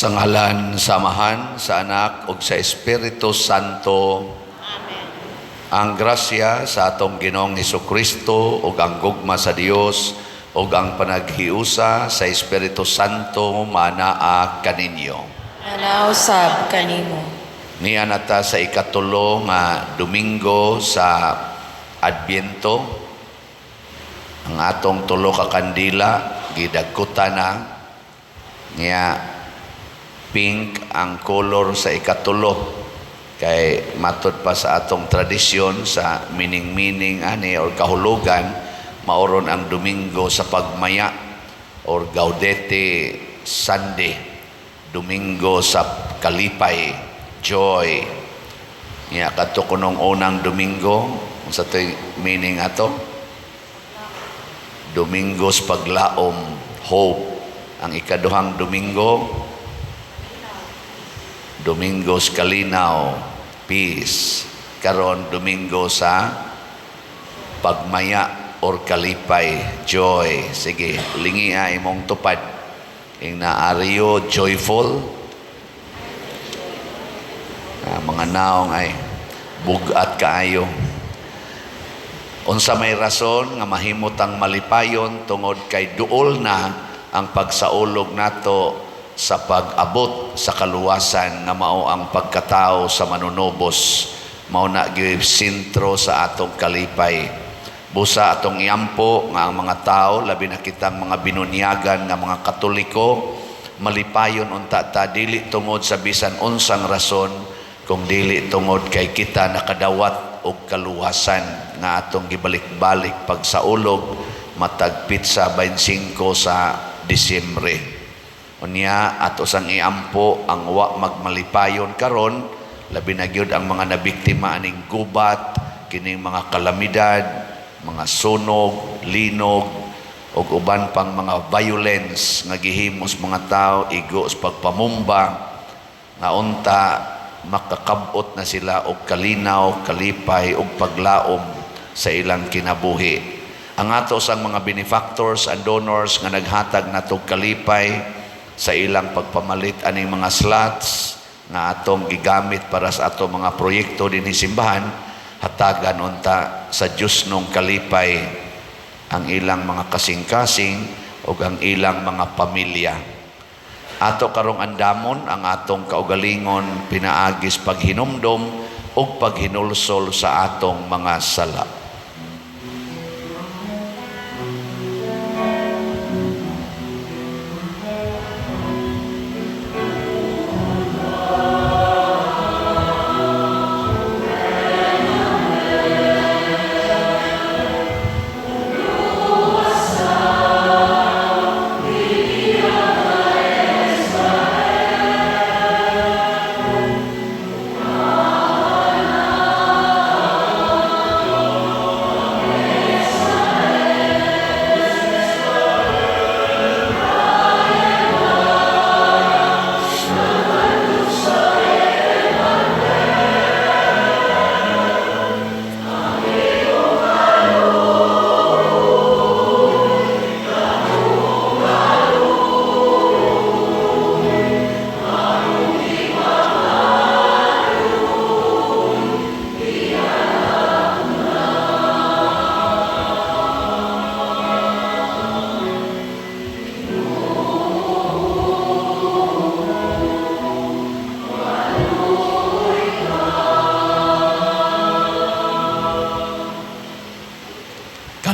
Sa ngalan sa Amahan, sa Anak ug sa Espiritu Santo. Amen. Ang grasya sa atong Ginoong Kristo ug ang gugma sa Dios ug ang panaghiusa sa Espiritu Santo manaa kaninyo. Manaa usab kanimo. Nia na ta sa ikatulo nga Domingo sa Adbyento. Ang atong tulo ka kandila gidagkutan na niya, pink ang color sa ikatulo kay matud pa sa atong tradisyon sa meaning-meaning ani or kahulugan, mao ron ang Domingo sa pagmaya or Gaudete Sunday, Domingo sa kalipay, joy. Niya kadto kunong unang Domingo, unsa to'y meaning ato? Domingo sa paglaom, hope. Ang ikaduhang Domingo, Domingo sa kalinaw, peace. Karon, Domingo sa pagmaya or kalipay, joy. Sige, lingia imong tupad. Ingna, "Are you joyful?" Ah, mga naong ay bugat kaayo. Unsa may rason nga mahimo tang malipayon? Tungod kay duol na ang pagsaulog nato sa pag-abot sa kaluwasan nga mao ang pagkatao sa Manunubos. Mao na gyud sentro sa atong kalipay. Busa atong iampo nga ang mga tao, labi na kitang mga binunyagan nga mga Katoliko, malipayon unta ta dili tungod sa bisan unsang rason kung dili tungod kay kita nakadawat og kaluwasan nga atong gibalik-balik pagsaulog matag petsa 25 sa Disyembre. Unya ato sang iampo ang wa magmalipayon karon, labi na gyud ang mga nabiktima aning gubat, kining mga kalamidad, mga sunog, linog ug uban pang mga violence nga gihimos mga tao igo sa pagpamumba, nga unta makakab-ot na sila og kalinaw, kalipay ug paglaom sa ilang kinabuhi. Ang ato sang mga benefactors and donors nga naghatag natog kalipay sa ilang pagpamalit aning mga slots nga atong gigamit para sa atong mga proyekto dinhi simbahan, hatagan unta sa Dios nung kalipay ang ilang mga kasing-kasing ug ang ilang mga pamilya. Ato karong andamon ang atong kaugalingon pinaagis paghinumdom ug paghinulsol sa atong mga sala.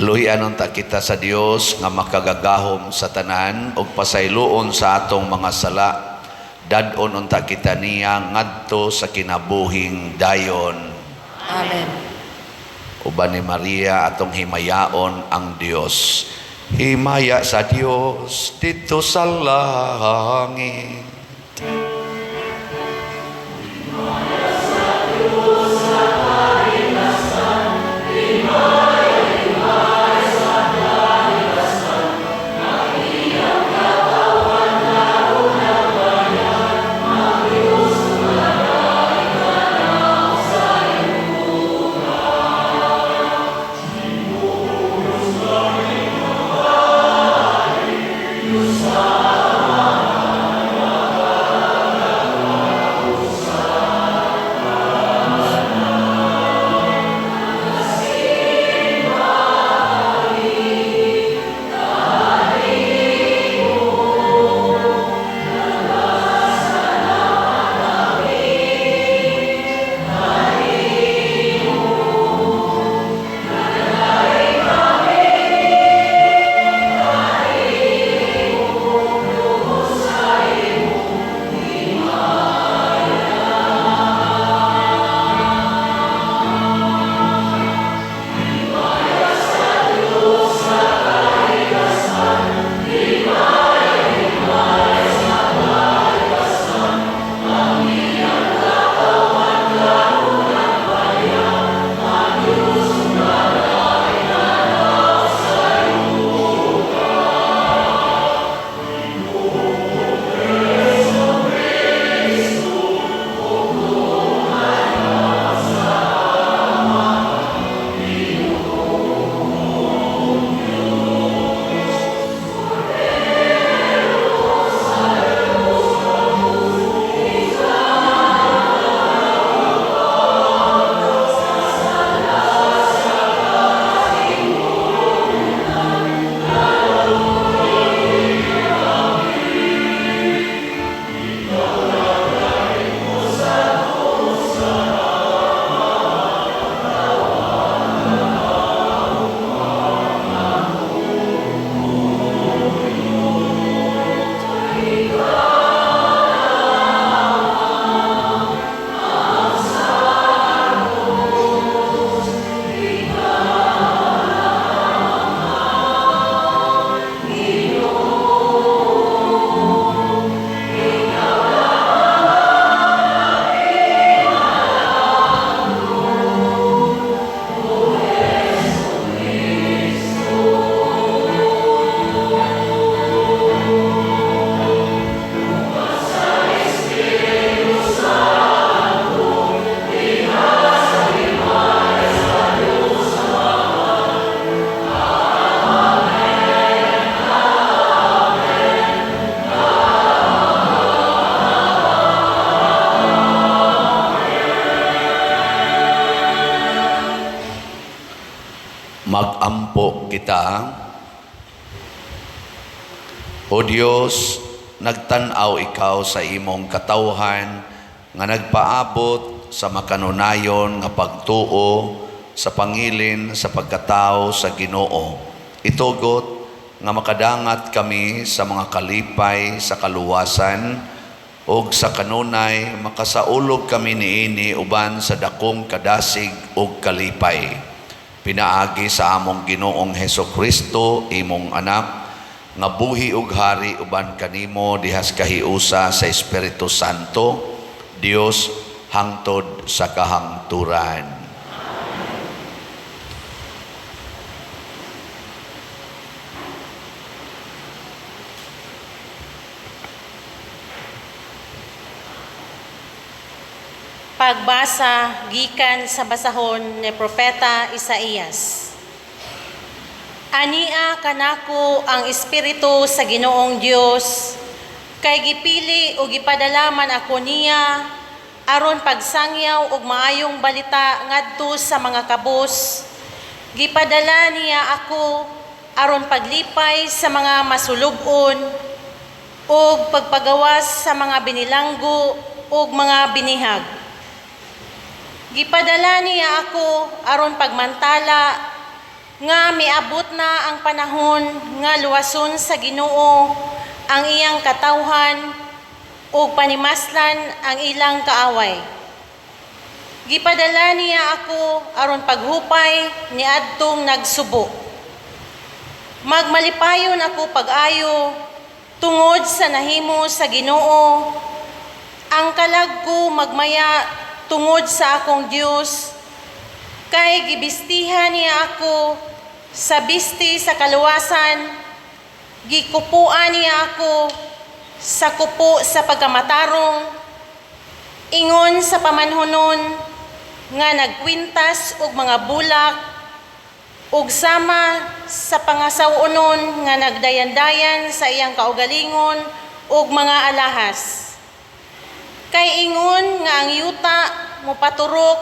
Kaluy-an unta kita sa Dios nga makagagahom sa tanan ug pasayloon sa atong mga sala. Dad-on unta kita niya ngadto sa kinabuhing dayon. Amen. Uban ni Maria, atong himayaon ang Dios. Himaya sa Dios didto sa langit. kita. O Dios, nagtan-aw ikaw sa imong katawhan nga nagpaabot sa makanunayon nga pagtuo sa pangilin sa pagkatao sa Ginoo. Itugot nga makadangat kami sa mga kalipay sa kaluwasan ug sa kanunay makasaulog kami niini uban sa dakong kadasig ug kalipay. Pinaagi sa among Ginoong Heso Kristo, imong anak, nga buhi ug hari uban kanimo dihas kahiusa sa Espiritu Santo, Dios hangtod sa kahangturan. Pagbasa gikan sa basahon ni Propeta Isaías. Ania kanako ang espiritu sa Ginoong Dios, kay gipili o gipadala man ako niya aron pagsangyaw og maayong balita ngadto sa mga kabos. Gipadala niya ako aron paglipay sa mga masulub-on ug pagpagawas sa mga binilanggo ug mga binihag. Gipadala niya ako aron pagmantala nga miabot na ang panahon nga luwason sa Ginoo ang iyang katawhan ug panimaslan ang ilang kaaway. Gipadala niya ako aron paghupay niadtong nagsubo. Magmalipayon ako pag-ayo tungod sa nahimo sa Ginoo. Ang kalag ko magmaya tungod sa akong Dios, kay gibistihan niya ako sa bisti sa kaluwasan, gikupuan niya ako sa kupo sa pagkamatarong, ingon sa pamanhunon nga nagkwintas og mga bulak, ug sama sa pangasaw-onon nga nagdayandayan sa iyang kaugalingon ug mga alahas. Kay ingon nga ang yuta mopaturok,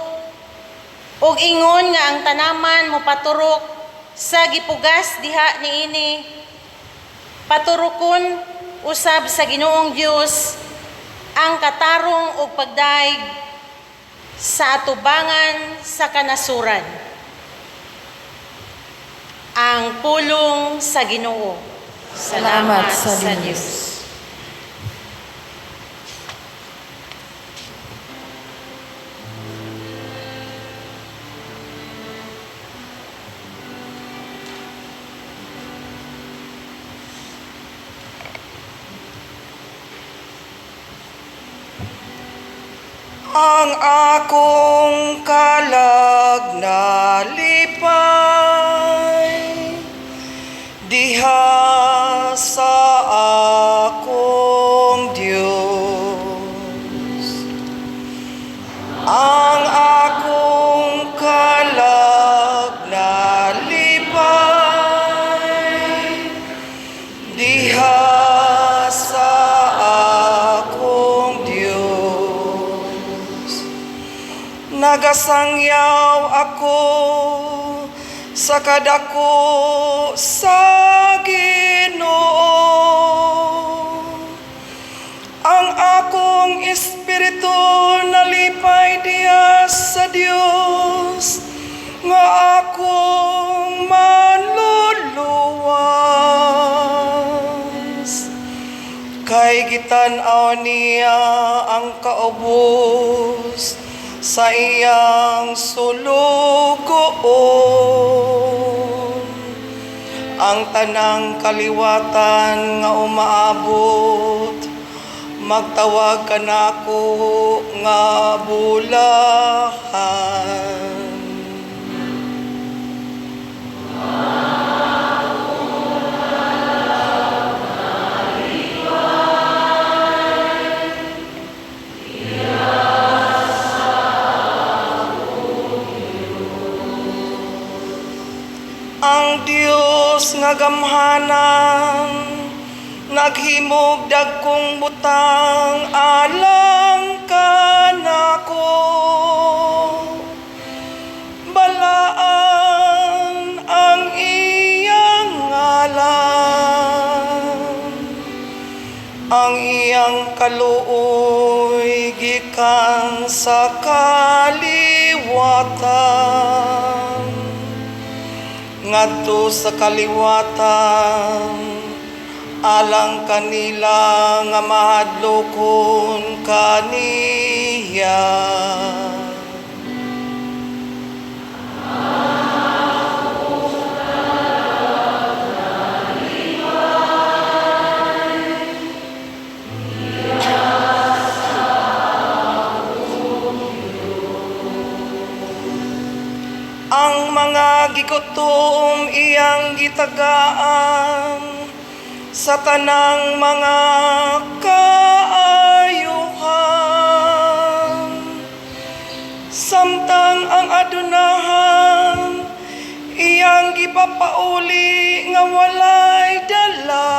ug ingon nga ang tanaman mopaturok sa gipugas diha niini, paturokon usab sa Ginoong Dios ang katarong ug pagdaig sa atubangan sa kanasuran. Ang pulong sa Ginoo. Salamat sa Dios. Ang akong kalag nalipay diha sa akong Dios. Ang akong kalag nalipay diha sa akong Dios. Nagasangyaw ako sa kadako sa Ginoo. Ang akong espiritu nalipay diha sa Dios nga akong manluluwas. Kay gitan-aw niya ang kaubos sa iyang sulugoon. Ang tanang kaliwatan nga umaabot, magtawag kanako nga bulahan. Ang Dios nga gamhanan, naghimog dagkong butang alang kanako. Balaan ang iyang Ang iyang kaluoy gikan sa kaliwatan ngadto sa kaliwatan, alang kanila nga mahadlokon kaniya. Ang mga gigutom iyang gitagaan sa tanang mga kaayuhan, samtang ang adunahan iyang gipapauli nga walay dala.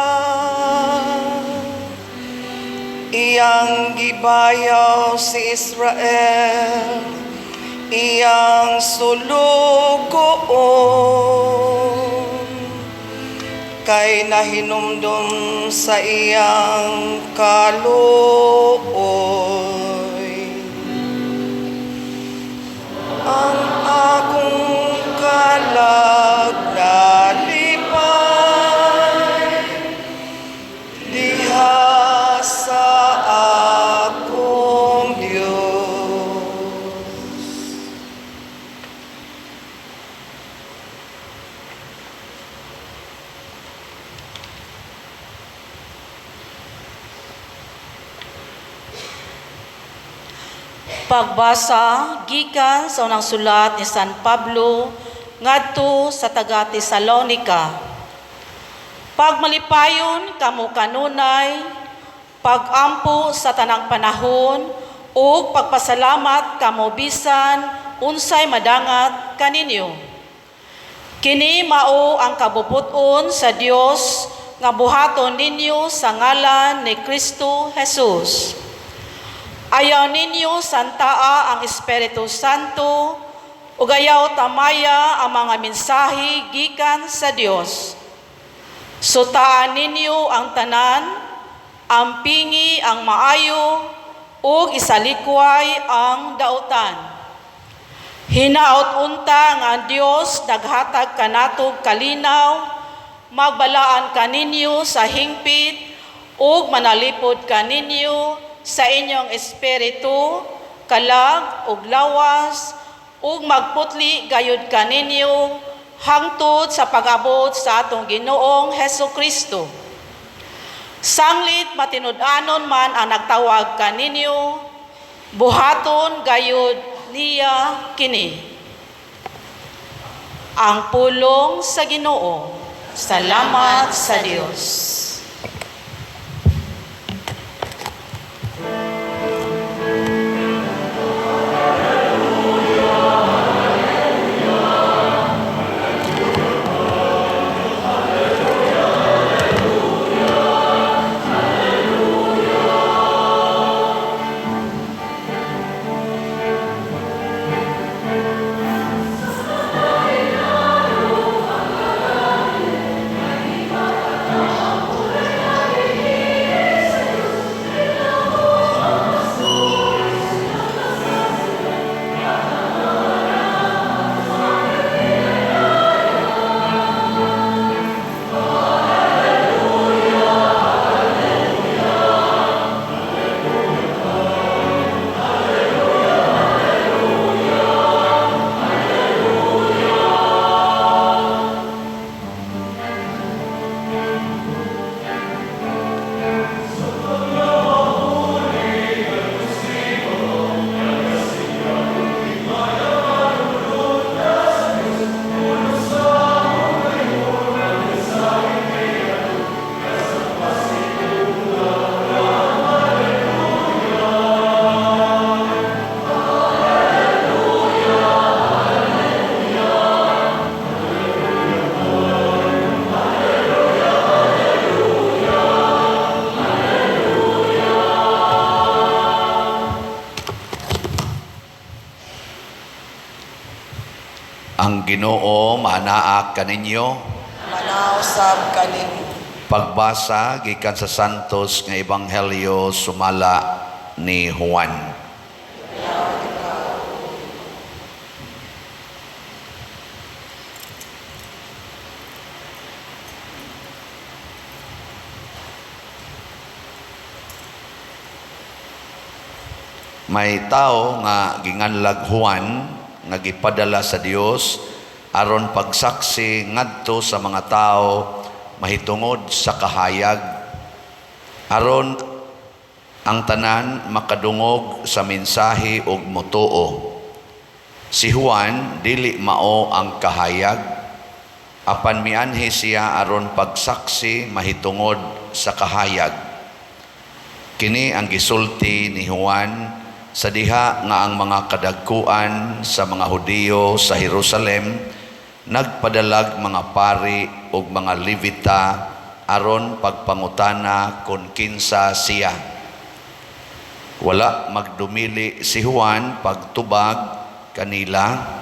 Iyang gibayaw si Israel, iyang sulugoon, kay nahinumdum sa iyang kaluoy. Ang akong kalag nalipay diha sa akong Dios. Pagbasa gikan sa unang sulat ni San Pablo ngadto sa taga Tesalonica. Pagmalipayon kamo kanunay, pagampo sa tanang panahon ug pagpasalamat kamo bisan unsay madangat kaninyo. Kini mao ang kabubut-on sa Dios nga buhaton ninyo sa ngalan ni Kristo Jesus. Ayaw ninyo santaa ang Espiritu Santo ug ayaw tamaya ang mga mensahe gikan sa Dios. Sutaan ninyo ang tanan, ampingi ang maayo ug isalikway ang dautan. Hinaot unta nga ang Dios naghatag kanatog kalinaw, magbalaan kaninyo sa hingpit ug manalipod kaninyo sa inyong espiritu, kalag ug lawas, ug magputli gayud kaninyo hangtod sa pag-abot sa atong Ginoong Hesus Kristo. Sanglit matinud-anon man ang nagtawag kaninyo, buhaton gayud niya kini. Ang pulong sa Ginoo. Salamat sa Dios. Ang Ginoo manaa kaninyo. Manausab kaninyo. Pagbasa gikan sa Santos nga Ebanghelyo sumala ni Juan. May tao nga ginganlag Juan nga gipadala sa Dios aron pagsaksi ngadto sa mga tao mahitungod sa kahayag, aron ang tanan makadungog sa mensahe ug motuo. Si Juan dili mao ang kahayag, apan mianhi siya aron pagsaksi mahitungod sa kahayag. Kini ang gisulti ni Juan sa diha nga ang mga kadagkuan sa mga Hudiyo sa Jerusalem nagpadalag mga pari ug mga Levita aron pagpangutana kon kinsa siya. Wala magdumili si Juan pagtubag kanila.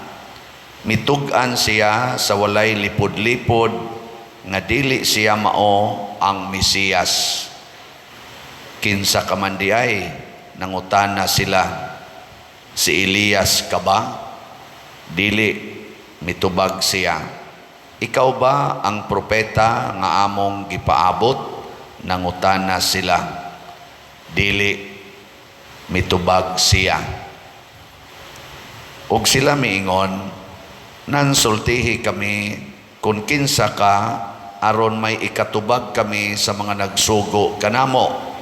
Mitug-an siya sa walay lipod-lipod nga dili siya mao ang Mesiyas. Kinsa ka man di ay, nangutana sila, si Elias ka ba? Dili, mitubag siya. Ikaw ba ang propeta nga among gipaabot? Nangutana sila. Dili, mitubag siya. Og sila miingon, nansultihi kami kung kinsa ka aron may ikatubag kami sa mga nagsugo kanamo.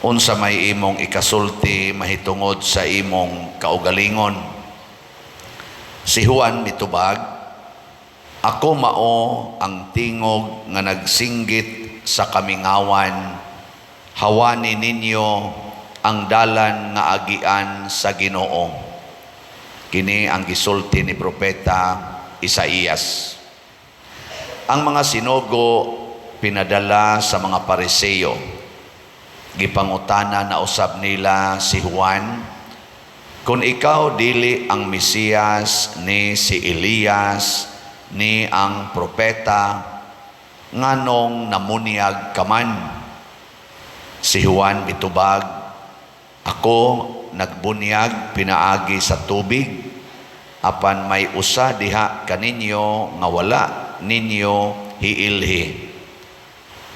Unsa may imong ikasulti mahitungod sa imong kaugalingon? Si Juan mitubag, ako mao ang tingog nga nagsinggit sa kamingawan, hawani ninyo ang dalan nga agian sa Ginoo. Kini ang gisulti ni Propeta Isaías. Ang mga sinugo pinadala sa mga Pariseo. Gipangutana na usab nila si Juan, kung ikaw dili ang Mesiyas, ni si Elias, ni ang propeta, nganong namunyag ka man? Si Juan mitubag, ako nagbunyag pinaagi sa tubig, apan may usa diha kaninyo nga wala ninyo hiilhi.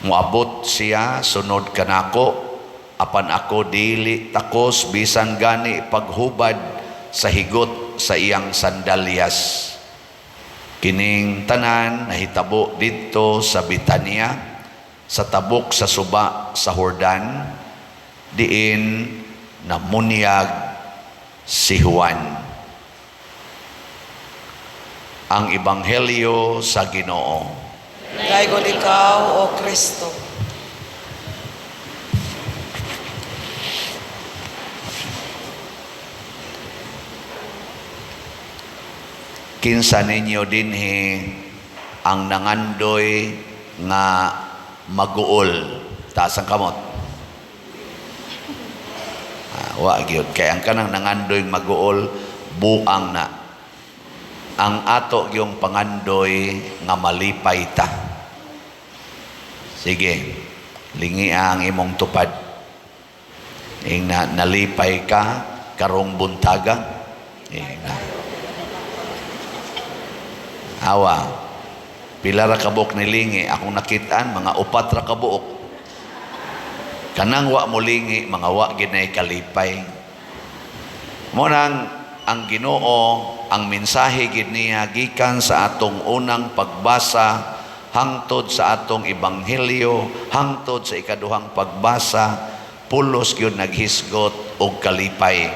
Moabot siya sunod kanako, apan ako dili takos bisan gani paghubad sa higot sa iyang sandalyas. Kining tanan nahitabo didto sa Betania, sa tabok sa suba sa Jordan, diin namunyag si Juan. Ang Ebanghelyo sa Ginoo. Daygon ikaw, O Kristo. Kinsa ninyo dinhi ang nangandoy nga maguol? Taas ang kamot. Wa gyud kay ang kanang nangandoy maguol buang na. Ang ato gyung pangandoy nga malipay ta. Sige, lingi ang imong tupad. Ing na, nalipay ka karong buntaga. Ing na. Awa, pila ra kabuok nilingi, akong nakitaan, mga upat ra kabuok. Kanang wa mo lingi, mga wa ginay kalipay. Mo nang ang Ginoo, ang mensahe gid niya gikan sa atong unang pagbasa hangtod sa atong ebanghelyo, hangtod sa ikaduhang pagbasa, pulos gyud naghisgot og kalipay.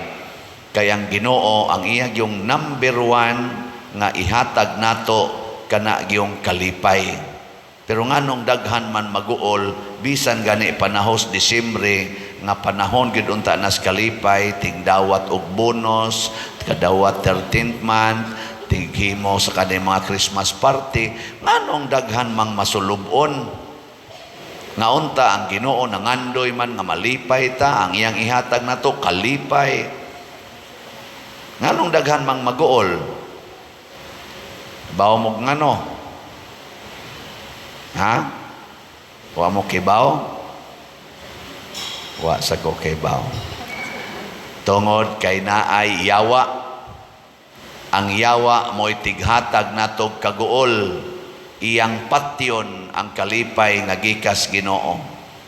Kay ang Ginoo ang iya gyung number one nga ihatag nato kana gyung kalipay. Pero nganong daghan man maguol, bisan gani panahos Disyembre nga panahon gyud unta nas kalipay, tingdawat og bonus, kadawat 13th month, tinghimo sa kanang mga Christmas party, nganong daghan mang masulub-on? Nga unta ang Ginoo nangandoy man nga malipay ta, ang iyang ihatag nato kalipay. Nganong daghan mang maguol? Bawo mo ngano? Ha? Wa mo kibaw? Wa sa ko kibaw. Tungod kay naay yawa. Ang yawa mo'y tighatag natog kaguol, iyang patyon ang kalipay nga gikas Ginoo.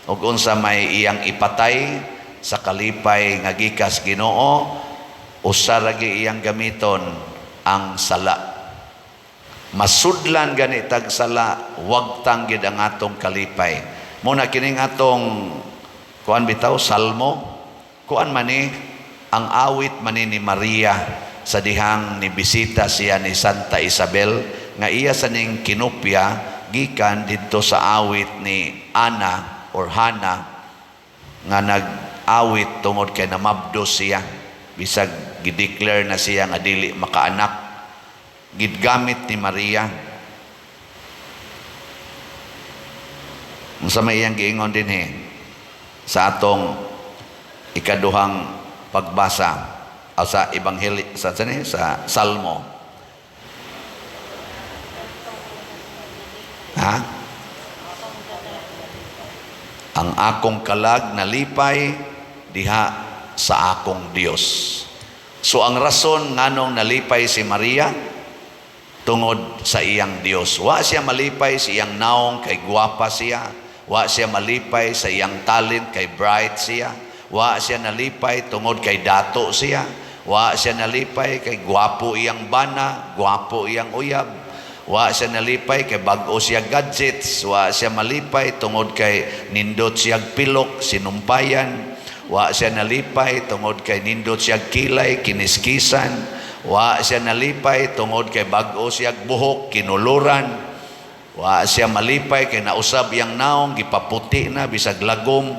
Ug unsa may iyang ipatay sa kalipay nga gikas Ginoo, usa ra gyud iyang gamiton, ang sala. Masudlan gani tag sala, wagtang gid ang atong kalipay. Mao na kining atong kuan bitaw, salmo, kuan man ni, ang awit man ni Maria sa dihang ni bisita siya ni Santa Isabel, nga iya sa ning kinopya gikan didto sa awit ni Ana or Hana nga nag-awit tungod kay namabdos siya, bisag gideclare na siya nga dili makaanak. Gidgamit ni Maria. Unsa may iyang giingon dinhi sa atong ikaduhang pagbasa o sa ebanghelyo, sa sa, sa Salmo? Ha? Ang akong kalag nalipay diha sa akong Dios. So ang rason nganong nalipay si Maria tungod sa iyang Dios. Wa siya malipay sa iyang naong kay gwapa siya. Wa siya malipay sa iyang talent kay bright siya. Wa siya nalipay tungod kay dato siya. Wa siya nalipay kay gwapo iyang bana, gwapo iyang uyab. Wa siya nalipay kay bag-o siya gadgets. Wa siya malipay tungod kay nindot siya pilok, sinumpayan. Wa siya nalipay tungod kay nindot siya kilay, kiniskisan. Wa siya nalipay tungod kay bag-o siya buhok, kinuluran. Wa siya malipay kay nausab iyang naong, gipaputi na bisag lagom.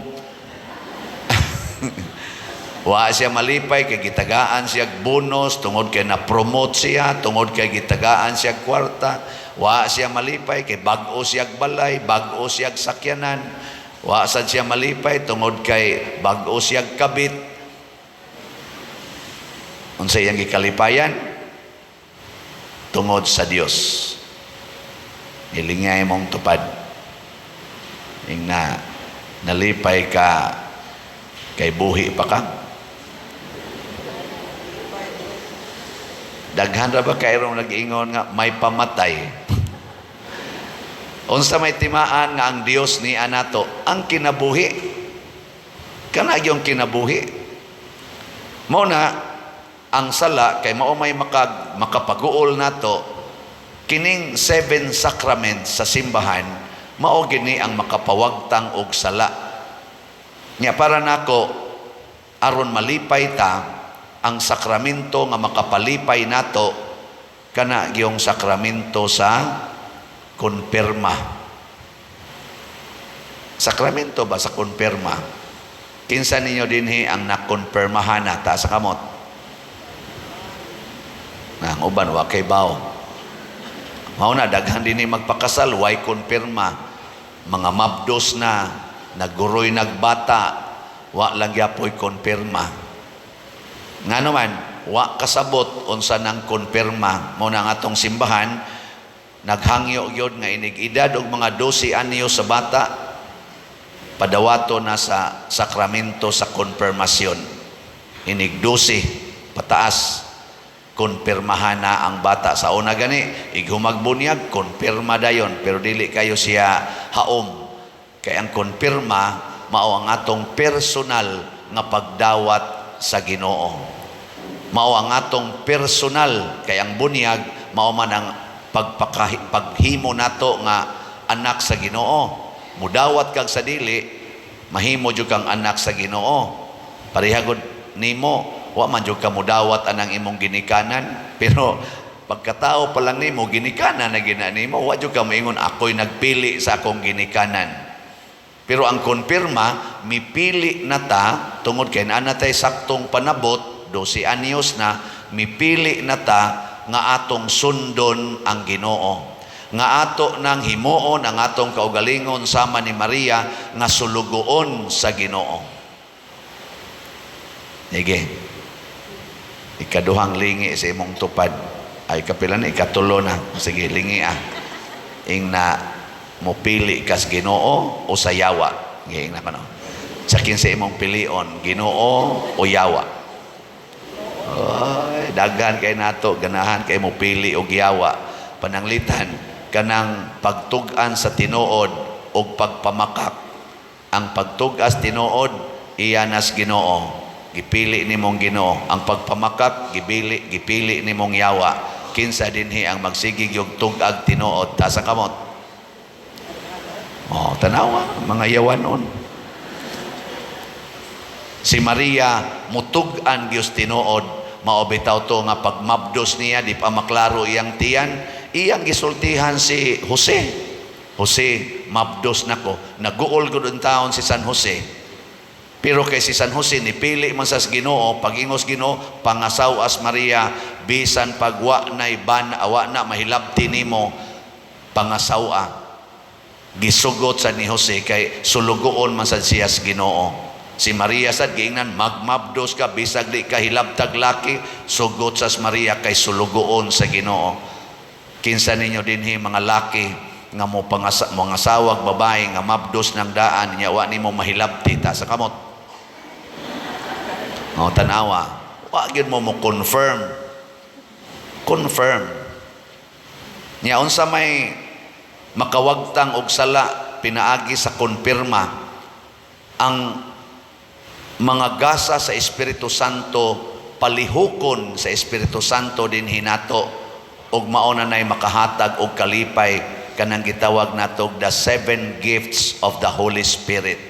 Wa siya malipay kay gitagaan siya bonus tungod kay na-promote siya, tungod kay gitagaan siya kwarta. Wa siya malipay kay bag-o siya balay, bag-o siya sakyanan. Wa sad siya malipay tungod kay bag-o siya kabit. Unsa iyang gikalipayan? Tungod sa Dios. Hilingay mong tupad. Ing na nalipay ka kay buhi pa ka. Daghan ra ba kayrong nag-ingon nga may pamatay? Unsa may timaan nga ang Dios ni anato? Ang kinabuhi. Kana yung kinabuhi. Mao na ang sala kay mao may makapaguol nato kining 7 sacraments sa simbahan, mao gini ang makapawagtang og sala. Nya para nako aron malipay ta, ang sakramento nga makapalipay nato kana gyung sakramento sa konpirma. Sakramento ba sa konpirma? Kinsa ninyo dinhi ang nakonpirmahan na? Taas sa kamot. Na ang uban wa kay bawo. Mao na daghan dinhi magpakasal way konpirma. Mga mabdos na, nagguroy nagbata, wa lang gyapoy konpirma. Ngano man, wa kasabot unsa nang konpirma. Mao na ang atong simbahan naghangyo gyud nga inig edad og mga 12 anyo sa bata padawato na sa sakramento sa konfirmasyon. Inig 12 pataas konpirmahan na ang bata. Sa una gani ighumagbuniyag konpirma dayon, pero dili kayo siya haom. Kay ang konpirma mao ang atong personal nga pagdawat sa Ginoo. Mao ang atong personal, kay ang bunyag mao man ang paghimo nato nga anak sa Ginoo. Mudawat kag sa dili, mahimo jud kang anak sa Ginoo. Pareha gud nimo, wa man jud ka mudawat anang imong ginikanan, pero pagkatao pa lang nimo ginikanan na gina nimo, wa jud ka moingon ako'y nagpili sa akong ginikanan. Pero ang konpirma, mipili na ta tungod kay naa na tay saktong panabot, 12 anyos na, mipili na ta nga atong sundon ang Ginoo. Nga ato nang himuon ang atong kaugalingon sama ni Maria nga sulugoon sa Ginoo. Sige. Ikaduhang lingi sa imong tupad. Ay kapila na, ikatulo na. Sige, lingi ah. Ing na Mopili kas Ginoo o sa yawa? Giingnan ko, no. Sa kinsa imong pilion, Ginoo o yawa? Ay, daghan kay nato ganahan kay mo pili og yawa. Pananglitan kanang pagtug-an sa tinuod og pagpamakak. Ang pagtug-as tinuod, iya nas Ginoo. Gipili nimong Ginoo. Ang pagpamakak, gipili nimong yawa. Kinsa dinhi ang magsige og tug-ag tinuod? Taas ang kamot. Oh, tanawa mga yawanon. Si Maria mutug-an gyud tinuod, mao bitaw to nga pagmabdos niya, di pa maklaro iyang tiyan, iyang gisultihan si Jose. "Jose, mabdos nako." Naguol gud ang taon si San Jose. Pero kay si San Jose nipili man sa Ginoo, pag-ingos Ginoo, "Pangasaw-as Maria, bisan pagwa nay ban awa na mahilabti nimo, pangasaw-a." Gisugot sa ni Jose kay sulugoon man sad siya sa Ginoo. Si Maria sad giingnan, "Magmabdos ka bisag di ka hilabtag laki." Sugot sa Maria kay sulugoon sa Ginoo. Kinsa ninyo dinhi mga laki nga mo mga asawag babae nga mabdos ng daan niya, wa nimo mahilabti? Ta sa kamot. Oh, tanawa. Wa gyud mo mo confirm. Confirm. Nya unsa may makawagtang og sala pinaagi sa konpirma? Ang mga gasa sa Espiritu Santo, palihukon sa Espiritu Santo din hinato og mao na nay makahatag og kalipay, kanang gitawag nato the seven gifts of the Holy Spirit,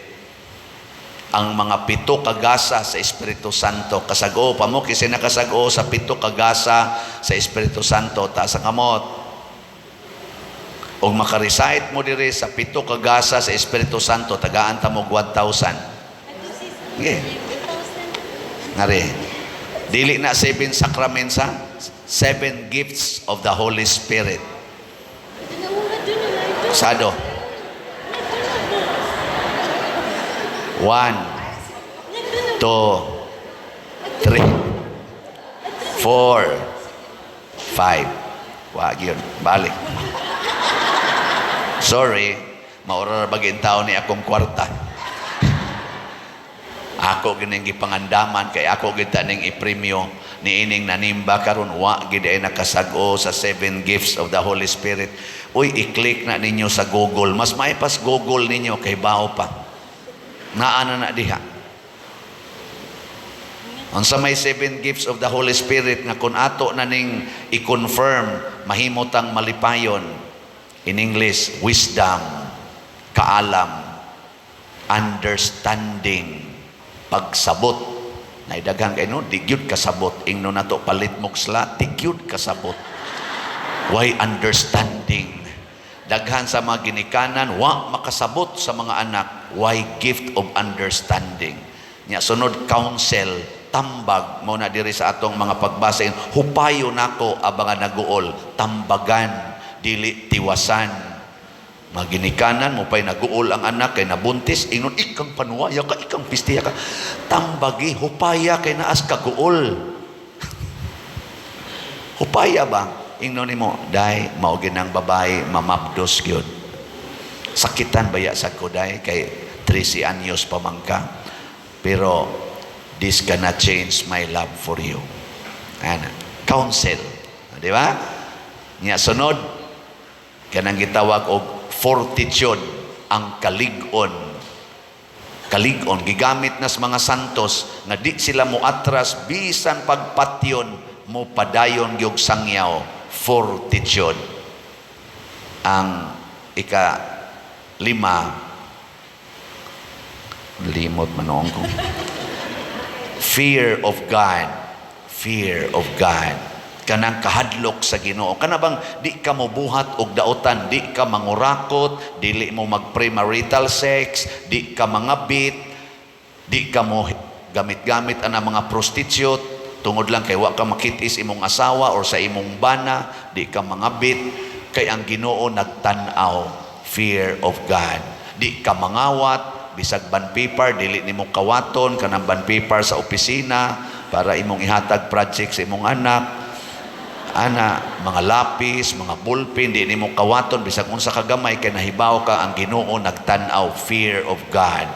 ang mga pito kagasa sa Espiritu Santo. Kasag-o pa mo, kasi nakasag-o sa pito kagasa sa Espiritu Santo? Taas ang kamot. Og makarecite mo diri sa pito kagasa sa Espiritu Santo, tagaan ta mo 1,000. Okay. Ngari. Dili na seven sacraments ha. Seven gifts of the Holy Spirit. Sado. One, two, three, four, five. Wag yun. Balik. Sorry, maura na baging tao ni akong kwarta. Ako gining gipangandaman kay ako gid ning ipremyo ni ining nanimba karon, wa gid ay nakasag-o sa seven gifts of the Holy Spirit. Uy, i-click na ninyo sa Google. Mas maipas Google ninyo kay bao pa. Naa na na diha. Unsa may seven gifts of the Holy Spirit nga kung ato na ning i-confirm, mahimo tang malipayon? In English, wisdom, kaalam, understanding, pagsabot. Naidaghan kay no, di gyud kasabot. Ingno nato palit mo sla, di gyud kasabot. Why understanding? Daghan sa mga ginikanan, wa makasabot sa mga anak. Why gift of understanding? Nya sunod, counsel, tambag mo na diri sa atong mga pagbasa. "Hupayo nako abang naguol," tambagan, dili tiwasan. Mga ginikanan mo pa'y naguol ang anak kay nabuntis, ingon, "Ikang panuwaya ka, ikang pistiya ka." Tambagi, hupaya kay naas kaguol. Hupaya ba? Ingnon nimo, "Day, mao ginang babae, mamabdos gyud. Sakitan baya sa ko, day, kay 13 anyos pa man ka. Pero this cannot change my love for you." Ana, counsel. Di ba? Nya sunod, kanang gitawag og fortitude, ang kalig-on. Kalig-on, gigamit nas mga santos nga di sila moatras bisan pagpatyon, mo padayon gyud sangyaw, fortitude. Ang ika lima, limot manoong ko. Fear of God. Fear of God. Kanang kahadlok sa Ginoo. Kana bang di ka mobuhat og daotan, di ka mangurakot, dili mo mag-premarital sex, di ka mangabit, di ka mo gamit-gamit ana mga prostitute, tungod lang kay wa ka makitis imong asawa or sa imong bana, di ka mangabit, kay ang Ginoo nagtan-aw. Fear of God. Di ka mangawat, bisag bond paper, dili nimo kawaton kanang bond paper sa opisina para imong ihatag project sa imong anak. Ana, mga lapis, mga ballpen, di nimo kawaton bisag unsa ka gamay kay nahibaw ka ang Ginoo nagtan-aw, fear of God.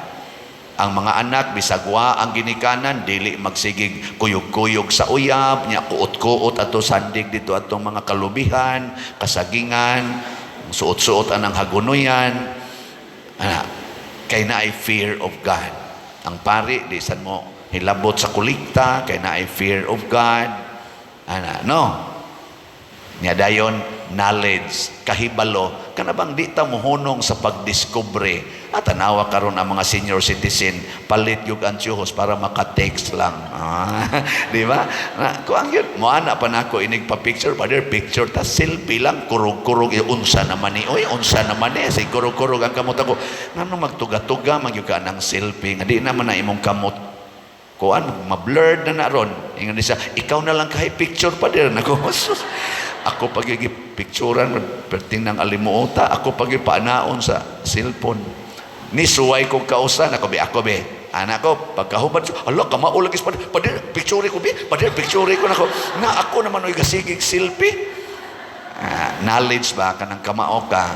Ang mga anak, bisag wa ang ginikanan, dili magsigig kuyog-kuyog sa uyab nya, kuot-kuot ato sandig dito atong mga kalubihan, kasagingan, suot-suot anang hagunoyan. Ana, kay naay fear of God. Ang pari, di san mo hilabot sa kolekta kay naay fear of God. Ana, no? Nya dayon, knowledge, kahibalo, kana bang di ta mohunong sa pagdiskubre. At tanawa karon ang mga senior citizen, palit yung antiyuhos para maka-text lang. Ah, di ba? Na, kuang yun, moana pa nako inig pa picture, brother, picture ta selfie lang, kurog-kurog, eh, unsa naman ni, oy, unsa naman ni, say kurog-kurog ang kamot ako. Ngano magtuga-tuga man gyud ka ng selfie, nga di naman na imong kamot kuan, ma-blurred na na ron. Ingon siya, "Ikaw na lang kahit picture pa din." Ako, sus, ako pag picturean, perting ng alimuota, ako pag paanaon sa cellphone. Ni suway ko kausan, ako be, ako be. Anak ko, pagkahubad, ala, kamao lagi pa, pader, picture ko be, pader, picture ko nako. Na ako naman oy gasigig selfie. Ah, knowledge ba kanang kamao ka?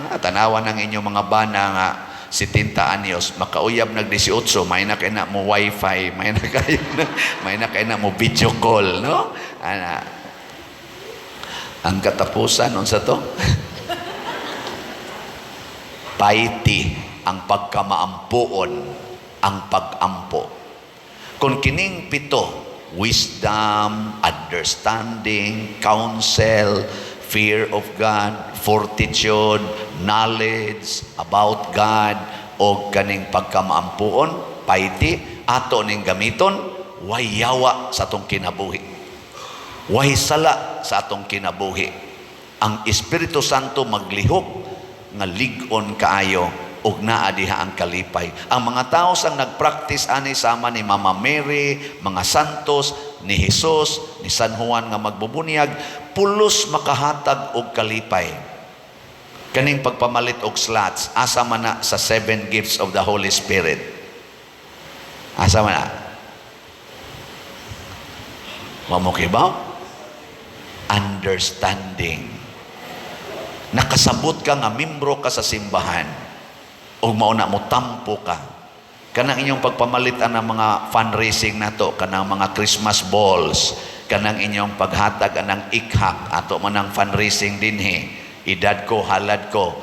Ah, tanawa ng inyong mga bana nga 70 anyos, makauyab nag 18, may na kay na mo wifi, may na kayo na, may na kay na mo video call, no? Ana. Ang katapusan, unsa to? Piety, ang pagkamaampuon, ang pag-ampo. Kung kining pito, wisdom, understanding, counsel, fear of God, fortitude, knowledge about God, o kaning pagkamaampuon, piety, ato ning gamiton, way yawa sa atong kinabuhi. Way sala sa atong kinabuhi. Ang Espiritu Santo maglihok nga lig-on kaayo ug naa diha ang kalipay. Ang mga tao sang nagpractice ani sama ni Mama Mary, mga santos, ni Jesus, ni San Juan nga magbubunyag, pulos makahatag og kalipay. Kaning pagpamalit og slots, asa man na sa seven gifts of the Holy Spirit? Asa man na? Wa mo kibaw? Understanding. Nakasabot ka nga membro ka sa simbahan o mao na mo tampo ka. Kanang inyong pagpamalit ang mga fundraising nato, kanang mga Christmas balls, kanang inyong paghatag anang ikhak ato man ang fundraising dinhi. Edad ko, halad ko,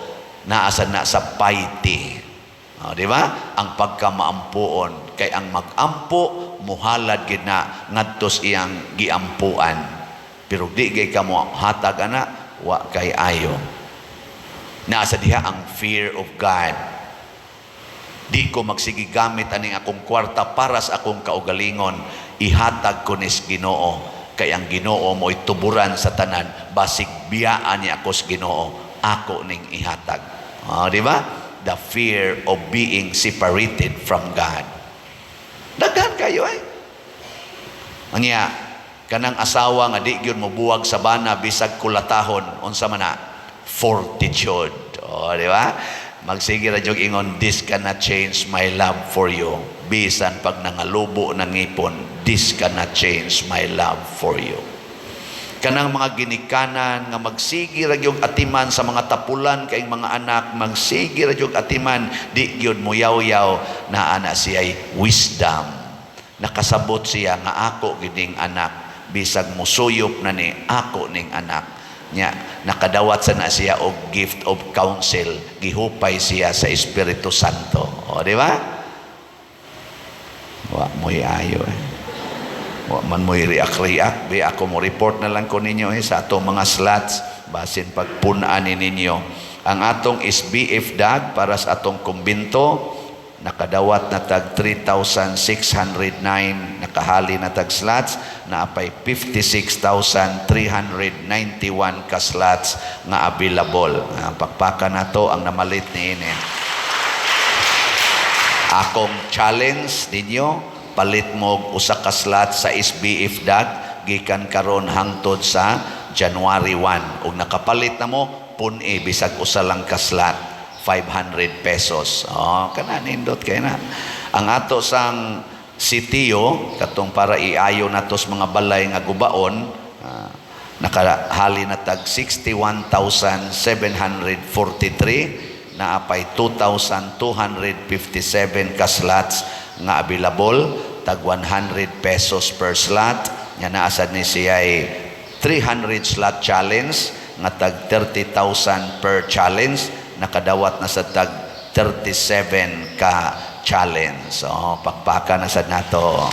naasa na sa piety. O, di ba? Ang pagkamaampuon kay ang magampo muhalad gid na ngadto sa iyang giampuan. Pero di gay ka mo hatag ana, wa kay ayo. Naa sa diha ang fear of God. Di ko magsigi gamit aning akong kwarta para sa akong kaugalingon. Ihatag ko nis Ginoo. Kay ang Ginoo mo'y tuburan sa tanan. Basig biyaan niya ako sa Ginoo. Ako ning ihatag. Oh, di ba? The fear of being separated from God. Daghan kayo eh. Anya, kanang asawa nga di gyud mobuwag sa bana bisag kulatahon, unsa man na? Fortitude. Oh, di ba? Magsige ra jud ingon, "This cannot change my love for you." Bisan pag nangalubo ng ngipon, this cannot change my love for you. Kanang mga ginikanan nga magsige ra gyud atiman sa mga tapulan kay mga anak, magsige ra gyud atiman, di gyud moyaw-yaw, naa na siya'y wisdom. Nakasabot siya nga ako gining anak, bisag musuyop na ni ako ning anak nya, nakadawat sa na siya og gift of counsel, gihupay siya sa Espiritu Santo. O, di ba? Wa mo'y ayo eh. Wa man mo'y react-react. Be, ako mo report na lang ko ninyo eh, sa atong mga slots, basin pagpun-an ni ninyo. Ang atong SBF DAG para sa atong kumbinto, nakadawat na tag 3,609 nakahali na tag slots, naapay 56,391 ka slots nga available. Ang pakpaka nato ang namalit ni ini. Akong challenge ninyo, palit mo og usa ka slot sa SBF DAG gikan karon hangtod sa January 1. Ug nakapalit na mo, pun-i bisag usa lang ka slot, 500 pesos. Oh, kana nindot kay na. Ang ato sang sitio katong para iayo nato sa mga balay nga gubaon, Nakahali na tag 61,743, naapay 2,257 ka slots nga available, tag 100 pesos per slot. Nga naa sad ni siya 300 slot challenge nga tag 30,000 per challenge, nakadawat na sa tag 37 ka challenge. So, pakpaka na sad nato.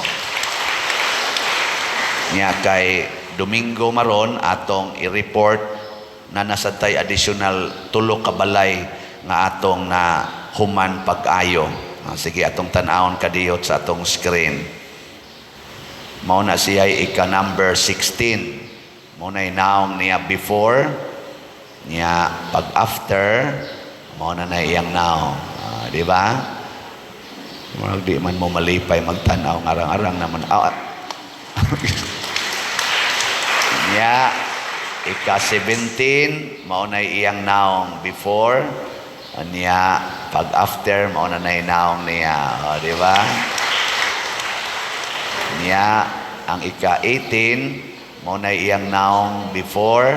Nya kay Domingo maron atong i-report na nasa tay additional tulo ka balay nga atong na human pag-ayo. Ah, sige, atong tan-awon kadiyot sa atong screen. Mao na siya ika number 16. Mao na naong niya before niya, pag after mao na na iyang naong. Ah, di ba? Murag di man mo malipay magtan-aw, ngarang-arang naman. Ah, ah. Niya, ika-17, mao na iyang naong before. Niya, pag after, mao na na naong niya. O, di ba? Niya, ang ika-18, mao na iyang naong before.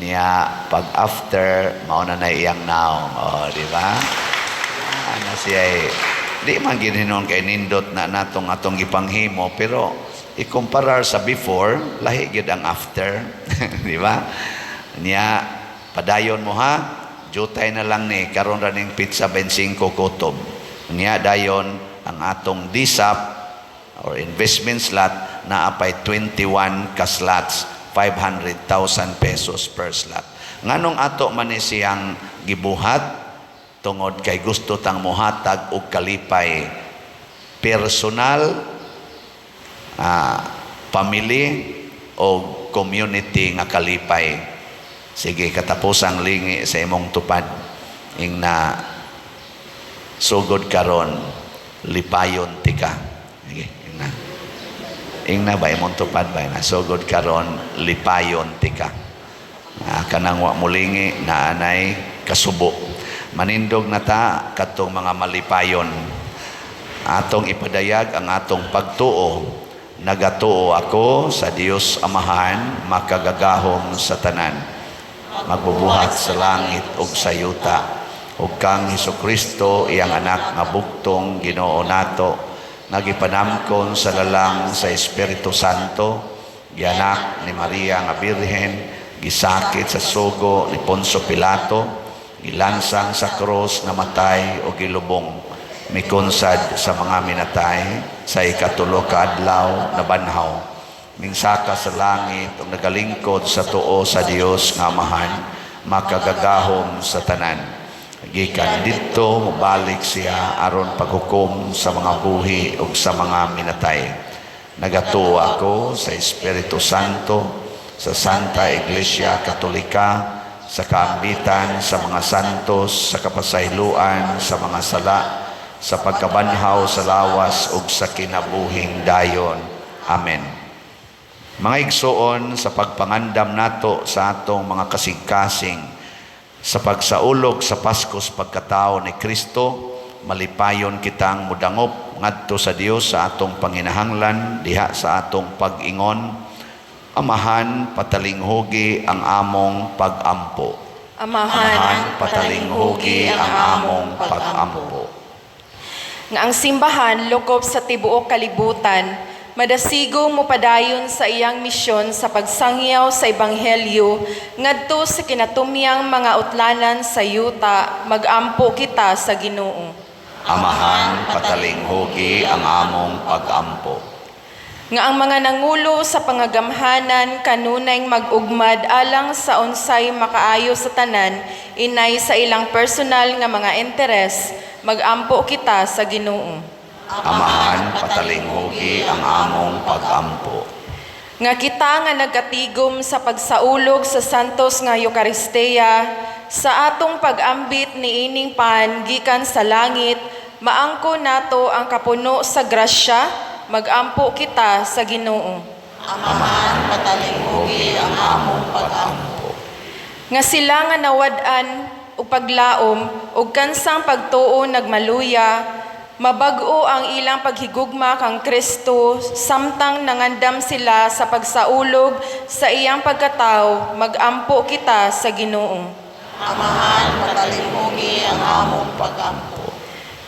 Niya, pag after, mao na na iyang naong. O, di ba? Ano siya eh, di man gininon kay nindot na natong atong gipanghimo, pero ikumparar sa before, lahi gyud ang after. Di ba? Niya, padayon mo ha, jutay na lang ni, karon ra ning pizza 25 kutob. Niya, dayon, ang atong DSAP or investment slot na apay 21 ka slots, 500,000 pesos per slot. Nganong ato man ni siyang gibuhat? Tungod kay gusto tang mohatag og kalipay personal, family o community nga kalipay. Sige, katapusang lingi sa imong tupad ing na sugod karon, lipayon tika. Sige, ing na. Ing na ba imong tupad ba na sugod karon, lipayon tika. Kanang wa mulingi na anay kasubo. Manindog na ta katong mga malipayon. Atong ipadayag ang atong pagtuo. Nagatuo ako sa Dios Amahan, makagagahom sa tanan, magbubuhat sa langit ug sa yuta, ug kang Hesukristo, iyang anak nga bugtong Ginoo nato, nga gipanamkon sa lalang sa Espiritu Santo, gianak ni Maria nga Birhen, gisakit sa sugo ni Poncio Pilato, gilansang sa krus, namatay o gilubong, mikonsad sa mga minatay, sa ikatulo ka adlaw nabanhaw, mingsaka sa langit ug nagalingkod sa tuo sa Dios nga Amahan, makagagahom sa tanan. Gikan didto mobalik siya aron paghukom sa mga buhi ug sa mga minatay. Nagatuo ako sa Espiritu Santo, sa Santa Iglesia Katolika, sa kaambitan sa mga santos, sa kapasayloan sa mga sala, sa pagkabanhaw sa lawas ug sa kinabuhing dayon. Amen. Mga igsoon, sa pagpangandam nato sa atong mga kasing-kasing sa pagsaulog sa Paskos pagkatao ni Kristo, malipayon kitang mudangop ngadto sa Dios sa atong panginahanglan diha sa atong pag-ingon. Amahan, patalinghugi ang among pag-ampo. Amahan, Amahan, patalinghugi ang among pag-ampo. Nga ang simbahan lukop sa tibuok kalibutan, madasigong mopadayon sa iyang misyon sa pagsangyaw sa ebanghelyo ngadto sa kinatumyang mga utlanan sa yuta, magampo kita sa Ginoo. Amahan, patalinghugi ang among pag-ampo. Nga ang mga nangulo sa pangagamhanan kanunay mag-ugmad alang sa unsay makaayo sa tanan, inay sa ilang personal nga mga interes, magampo kita sa Ginoo. Amahan, patalinghugi ang among pag-ampo. Nga kita nga nagkatigom sa pagsaulog sa Santos nga Eukaristiya, sa atong pag-ambit niining pan gikan sa langit, maangko nato ang kapuno sa grasya, magampo kita sa Ginoo. Amahan, patalinghugi ang among pag-ampo. Nga sila nga nawad-an og paglaom ug kansang pagtuo nagmaluya, Mabag-o ang ilang paghigugma kang Kristo samtang nangandam sila sa pagsaulog sa iyang pagkatao, magampo kita sa Ginoo. Amahan, patalimhugi ang among pagampo.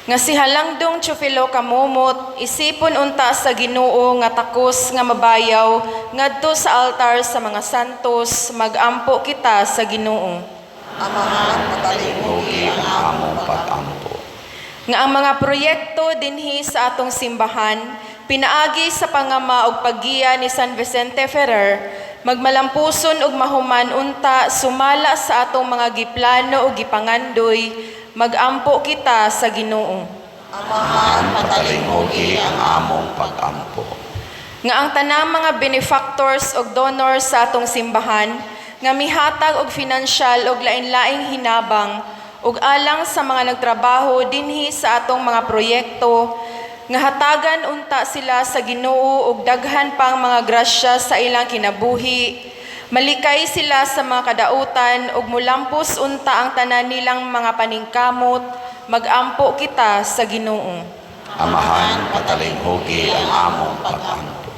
Nga si Halangdong Teofilo Camomot, isipon unta sa Ginoo nga takos nga mabayaw ngadto sa altar sa mga santos, magampo kita sa Ginoo. Amahan, patalimhugi Hugi ang ang among among pagampo. pagampo. Nga ang mga proyekto dinhi sa atong simbahan, pinaagi sa pangama og paggiya ni San Vicente Ferrer, magmalampuson og mahuman unta sumala sa atong mga giplano ug gipangandoy, magampo kita sa Ginoo. Amahan, Patalimhugi patalimhugi ang ang among pagampo. Nga ang tanang mga benefactors og donors sa atong simbahan nga mihatag og financial og lain-laing hinabang ug alang sa mga nagtrabaho dinhi sa atong mga proyekto nga hatagan unta sila sa Ginoo og daghan pang mga grasya sa ilang kinabuhi, malikay sila sa mga kadautan ug mulampos unta ang tanan nilang mga paningkamot, magampo kita sa Ginoo. Amahan, patalimhugi ang among pagampo.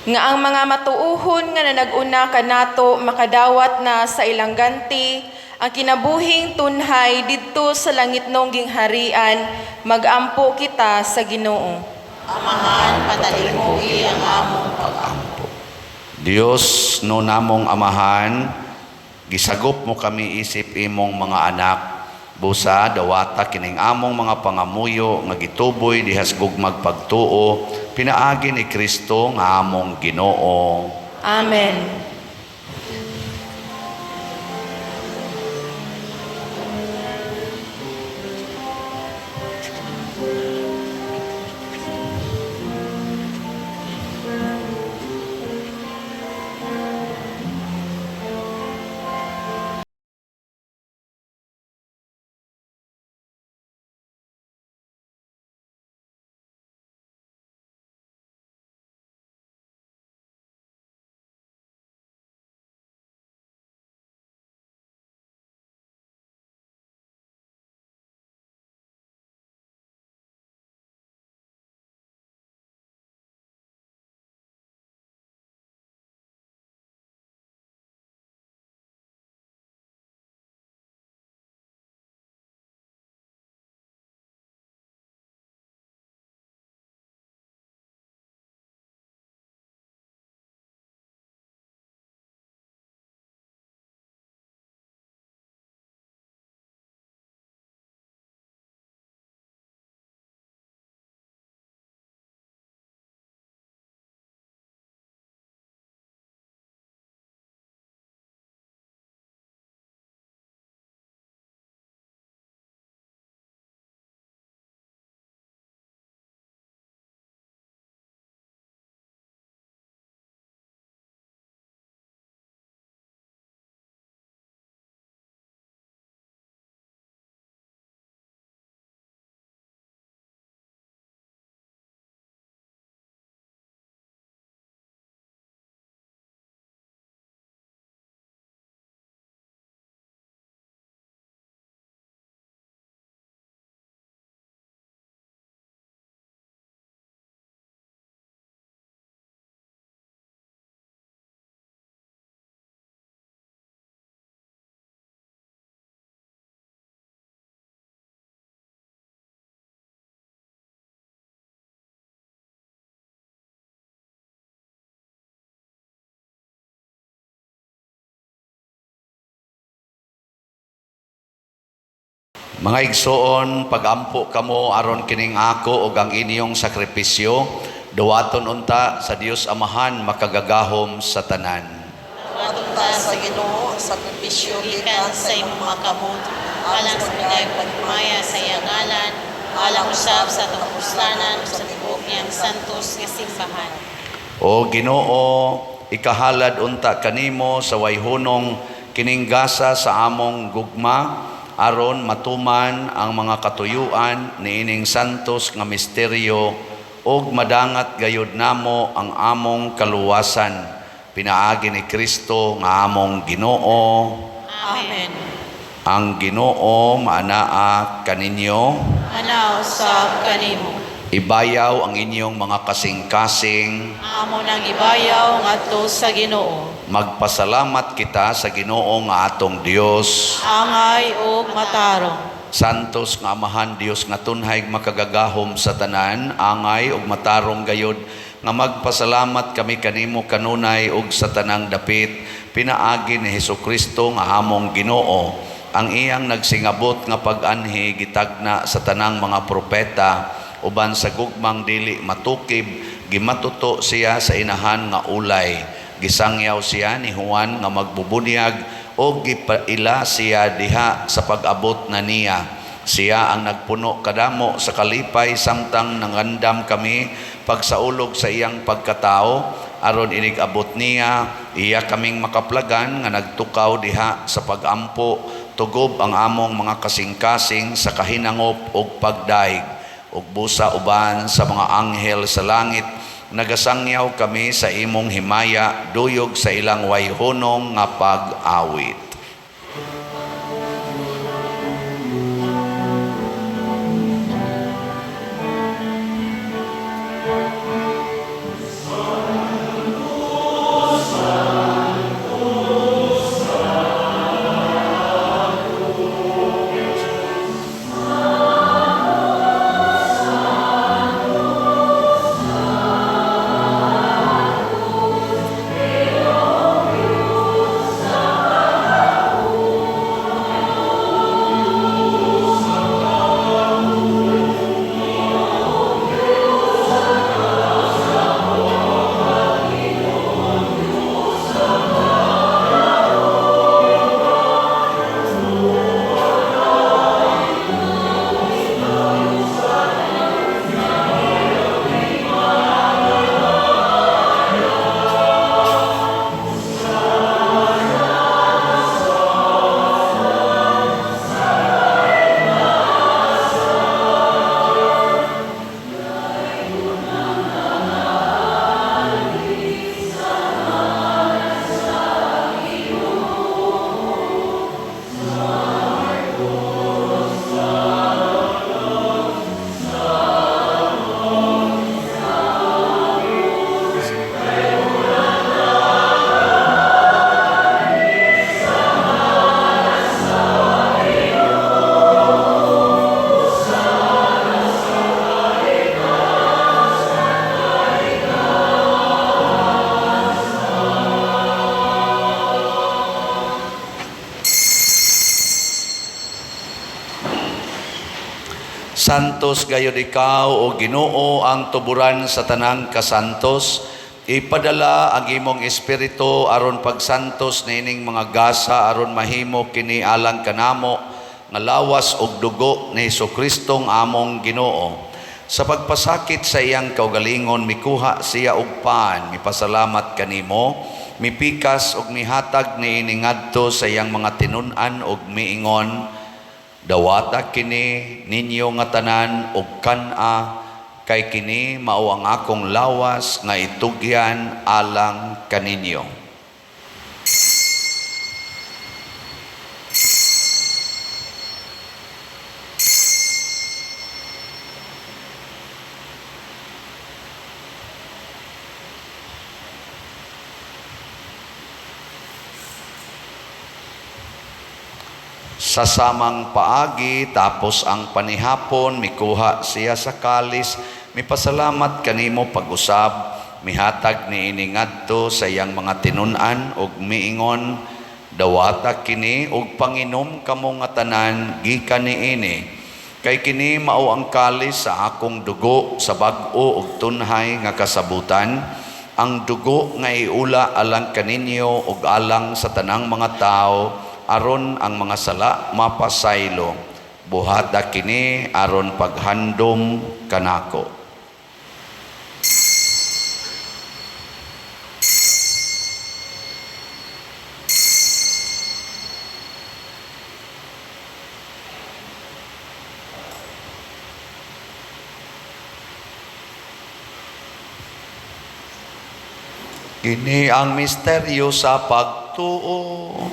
Nga ang mga matuuhon nga nanag-una kanato makadawat na sa ilang ganti ang kinabuhing tunhay didto sa langitnong gingharian, magampo kita sa Ginoo. Amahan, patalimhugi ang among Pagampo. Dios no namong amahan, gisagop mo kami isip imong mga anak. Busa dawata kining among mga pangamuyo nga gituboy dihas gugmag pagtuo pinaagi ni Kristo nga among Ginoo. Amen. Mga igsoon, pagampo kamo aron kining ako ug ang inyong sakripisyo, duwaton unta sa Dios Amahan makagagahom sa tanan. Atunta sa Ginoo ang sakripisyo gikan sa imong mga kamot alang sa pagdayon paghimaya sa iyang ngalan, alang usab sa atong kapuslanan ug sa tibuok niyang santos nga simbahan. O Ginoo, ikahalad unta kanimo sa wayhunong kining gasa sa among gugma aron matuman ang mga katuyuan niining santos nga misteryo ug madangat gayud namo ang among kaluwasan pinaagi ni Kristo nga among Ginoo. Amen. Ang Ginoo maanaa kaninyo. Anaw usab kanimo. Ibayaw ang inyong mga kasing-kasing. Amo nang ibayaw ngadto sa Ginoo. Magpasalamat kita sa Ginoo nga atong Dios. Angay ug matarong. Santos nga Amahan Dios nga tunhay makagagahom sa tanan, angay ug matarong gayod nga magpasalamat kami kanimo kanunay ug sa tanang dapit pinaagi ni Hesukristo nga among Ginoo. Ang iyang nagsingabot nga pag-anhi gitagna sa tanang mga propeta uban sa gugmang dili matukib gimatuto siya sa inahan nga ulay. Gisangyaw siya ni Juan nga magbubunyag o gipaila siya diha sa pag-abot na niya. Siya ang nagpuno kadamo sa kalipay samtang nangandam kami pagsaulog sa iyang pagkatao aron inig-abot niya iya kaming makaplagan nga nagtukaw diha sa pagampo tugob ang among mga kasing-kasing sa kahinangop ug pagdaig ug busa uban sa mga anghel sa langit nagasangyaw kami sa imong himaya duyog sa ilang wayhunong nga pag-awit. Santos gayud ikaw o Ginoo ang tuburan sa tanang kasantos. Ipadala ang imong espiritu aron pagsantos niining mga gasa aron mahimo kini alang kanamo nga lawas ug dugo ni Hesukristong among Ginoo. Sa pagpasakit sa iyang kaugalingon mikuha siya og pan, mipasalamat kanimo, mipikas ug mihatag niini ngadto sa iyang mga tinun-an ug miingon, dawata kini ninyo nga tanan og kan-a kay kini mao ang akong lawas nga itugyan alang kaninyo. Sa samang paagi, tapos ang panihapon, mikuha siya sa kalis, mipasalamat kanimo pag-usab, mihatag niini ngadto sa iyang mga tinun-an ug miingon, dawata kini ug panginom kamo nga tanan gikan niini. Kay kini mao ang kalis sa akong dugo sa bag-o ug tunhay nga kasabutan, ang dugo nga iula alang kaninyo ug alang sa tanang mga tawo, aron ang mga sala mapasaylo. Buhata kini aron paghandom kanako. Kini ang misteryo sa pagtuo.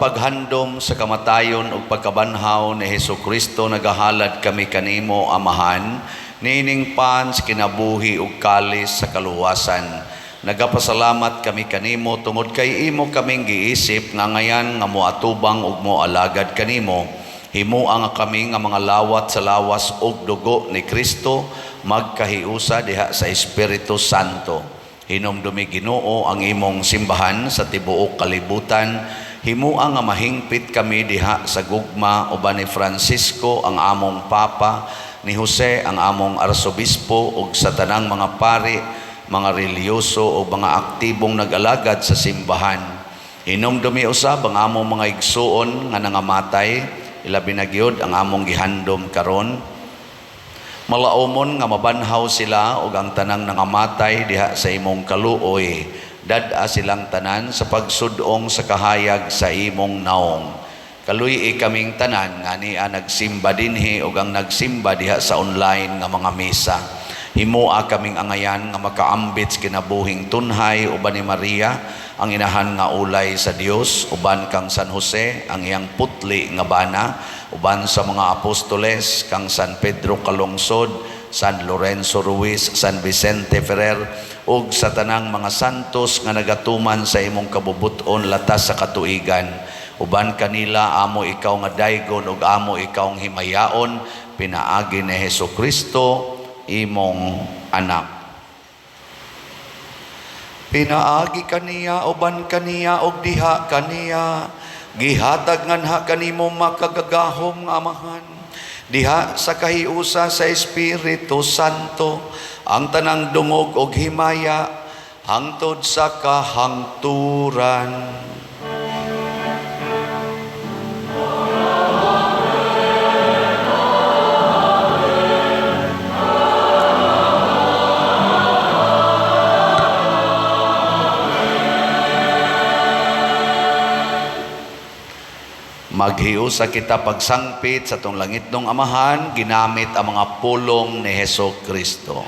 paghandom sa kamatayon ug pagkabanhaw ni Hesus Kristo, nagahalad kami kanimo, Amahan, niining pan sa kinabuhi ug kalis sa kaluwasan. Nagapasalamat kami kanimo tungod kay imo kaming giisip nga ngayan nga moatubang ug moalagad kanimo. Himoa nga kami nga mga lawat sa lawas ug dugo ni Kristo magkahiusa diha sa Espiritu Santo. Hinumdumi, Ginoo, ang imong simbahan sa tibuok kalibutan. Himoa nga mahingpit kami diha sa gugma uban ni Francisco ang among Papa, ni Jose ang among Arsobispo ug sa tanang mga pari, mga relihiyoso o mga aktibong nag-alagad sa simbahan. Hinumdumi usab ang among mga igsuon nga nangamatay, ilabi na gyud ang among gihandom karon. Malaumon nga mabanhaw sila ug ang tanang nangamatay diha sa imong kaluoy. Dad-a silang tanan sa pagsudong sa kahayag sa imong naong. Kaluy-i kaming tanan nga ania nagsimba dinhi ug ang nagsimba diha sa online nga mga misa. Himoa kaming angayan nga makaambit sa kinabuhing tunhay uban ni Maria, ang inahan nga ulay sa Dios, uban kang San Jose, ang iyang putli nga bana, uban sa mga apostoles, kang San Pedro Calungsod, San Lorenzo Ruiz, San Vicente Ferrer, ug sa tanang mga santos nga nagatuman sa imong kabubuton latas sa katuigan. Uban kanila amo ikaw nga daygon ug amo ikaw ang himayaon pinaagi ni Hesus Kristo imong anak. Pinaagi kaniya, uban kaniya, ug diha kaniya, gihatag nganha kanimo makagagahom nga Amahan, diha sa kahiusa sa Espiritu Santo, ang tanang dungog ug himaya hangtod sa kahangturan. Maghiusa kita pagsangpit sa atong langitnong Amahan, ginamit ang mga pulong ni Heso Kristo.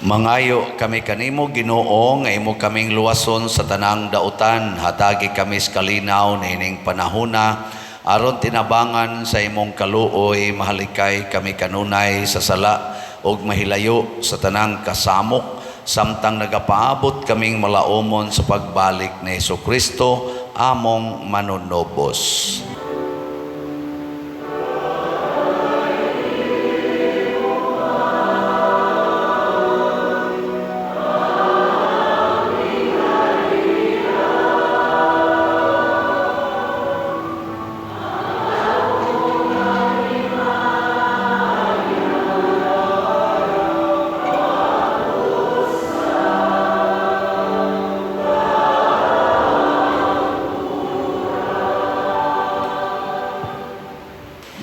Mangayo kami kanimo, Ginoo, nga imo kaming luwason sa tanang dautan. Hatagi kami sa kalinaw niining panahona aron tinabangan sa imong kaluoy mahalikay kami kanunay sa sala ug mahilayo sa tanang kasamok samtang nagapaabot kaming malaumon sa pagbalik ni Hesus Kristo among manunobos.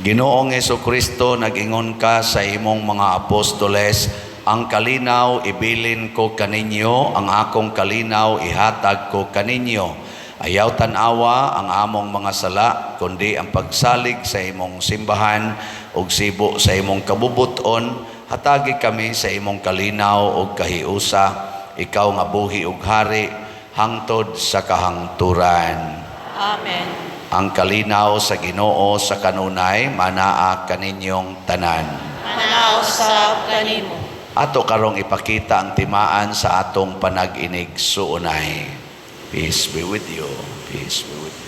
Ginoong Hesukristo, nag-ingon ka sa imong mga apostoles, "Ang kalinaw ibilin ko kaninyo, ang akong kalinaw ihatag ko kaninyo. Ayaw tan-awa ang among mga sala, kundi ang pagsalig sa imong simbahan ug sibo sa imong kabubuton, hatagi kami sa imong kalinaw ug kahiusa, ikaw nga buhi ug hari hangtod sa kahangturan." Amen. Ang kalinaw sa Ginoo sa kanunay manaa kaninyong tanan. Manaa usab kanimo. Ato karong ipakita ang timaan sa atong panag-inig-suunay. Peace be with you. Peace be with you.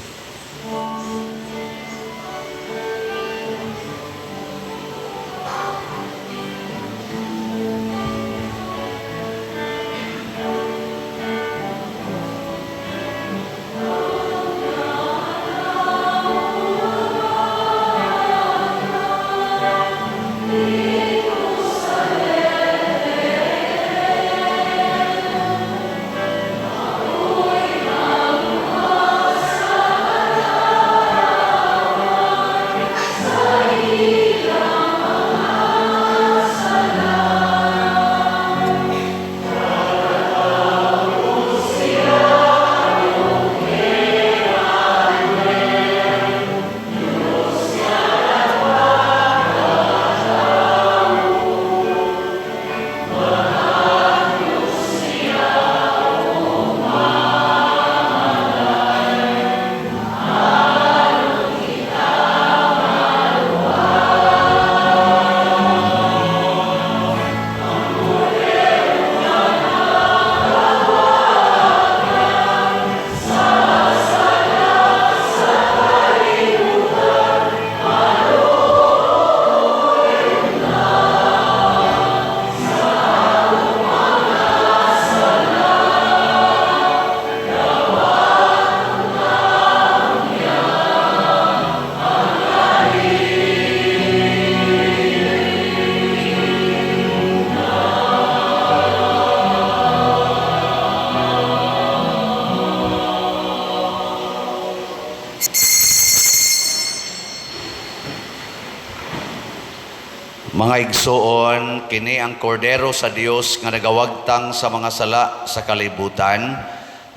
Mga igsoon, kini ang kordero sa Dios nga nagawagtang sa mga sala sa kalibutan.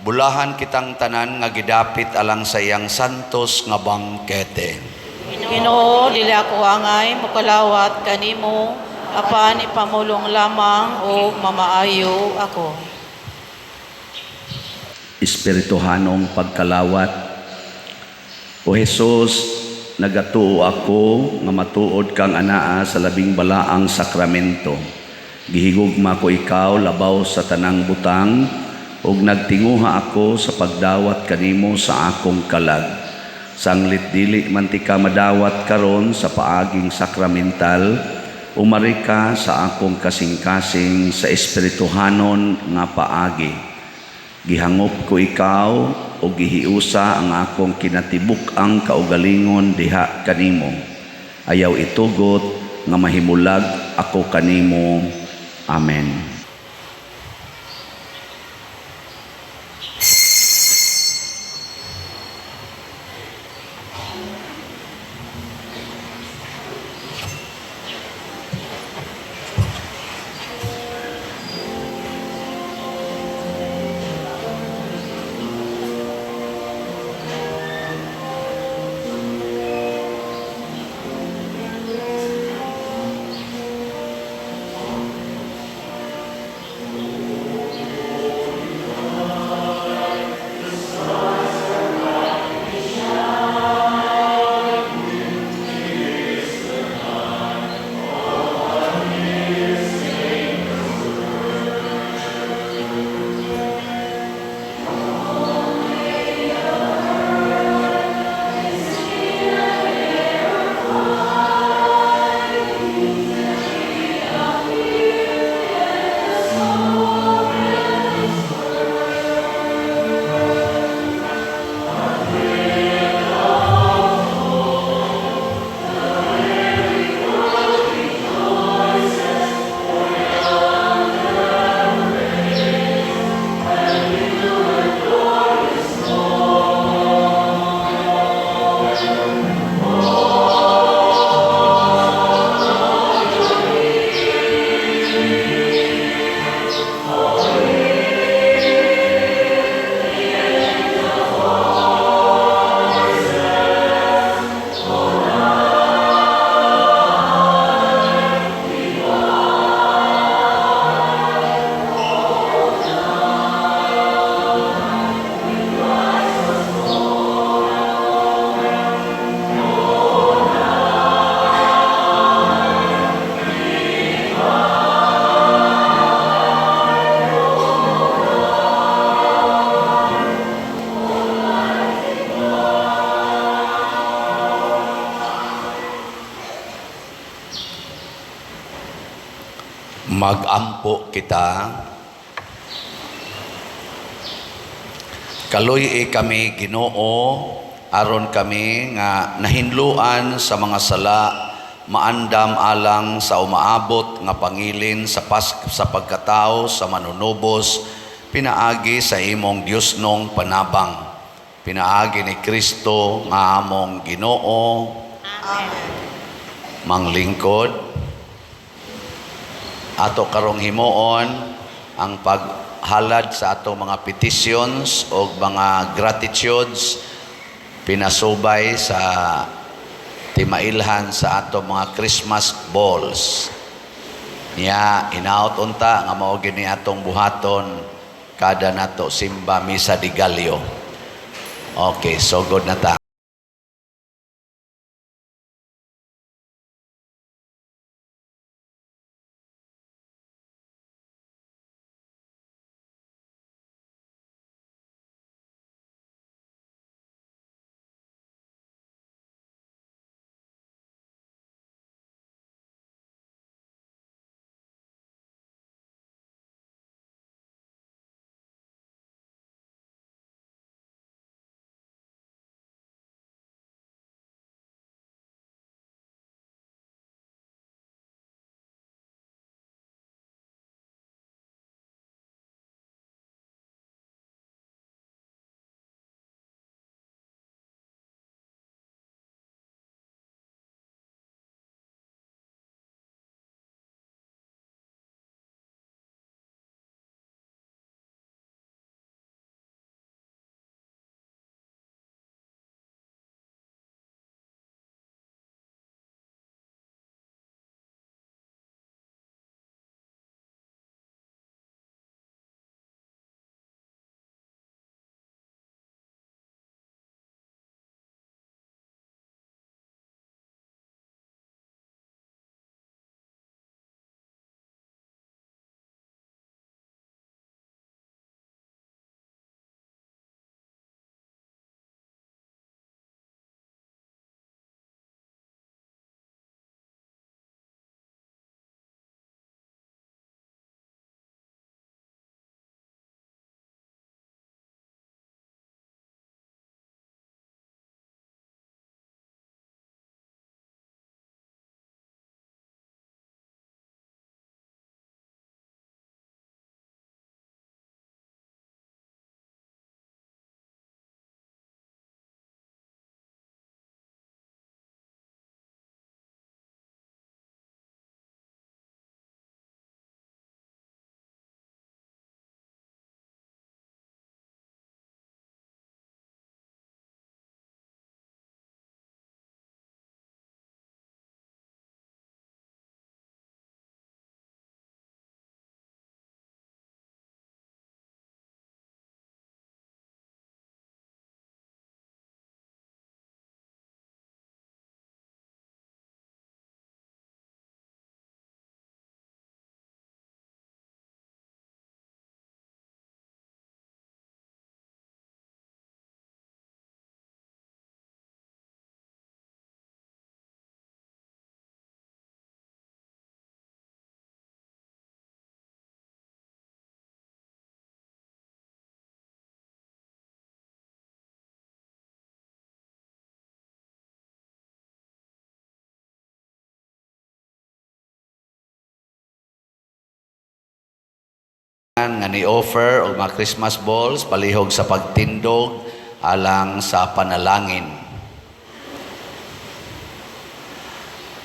Bulahan kitang tanan nga gidapit alang sa iyang santos nga bangkete. Ginoo, dili ako angay mokalawat kanimo, apan ipamulong lamang ug mamaayo ako. Espirituhanong pagkalawat. O Jesus, nagatuo ako nga matuod kang anaa sa labing balaang sakramento. Gihigugma ko ikaw labaw sa tanang butang ug nagtinguha ako sa pagdawat kanimo sa akong kalag. Sanglit dili man tika madawat karon sa paaging sakramental, umari ka sa akong kasing-kasing sa espirituhanon nga paagi. Gihangop ko ikaw o gihiusa ang akong kinatibuk-ang kaugalingon diha kanimo. Ayaw itugot nga mahimulag ako kanimo. Amen. Magampo kita. Kaluy-i kami, Ginoo, aron kami nga nahinluan sa mga sala maandam alang sa umaabot nga pangilin sa pagkatao sa manunubos pinaagi sa imong Diosnong panabang, pinaagi ni Kristo nga among Ginoo. Amen. Manglingkod, ato karong himuon ang paghalad sa atong mga petitions o mga gratitudes pinasubay sa timailhan sa atong mga Christmas balls. Niya hinaot unta nga mao gini atong buhaton kada nato simba Misa de Gallo. Okay, so good na ta. Nga ni-offer og mga Christmas balls palihog sa pagtindog alang sa panalangin.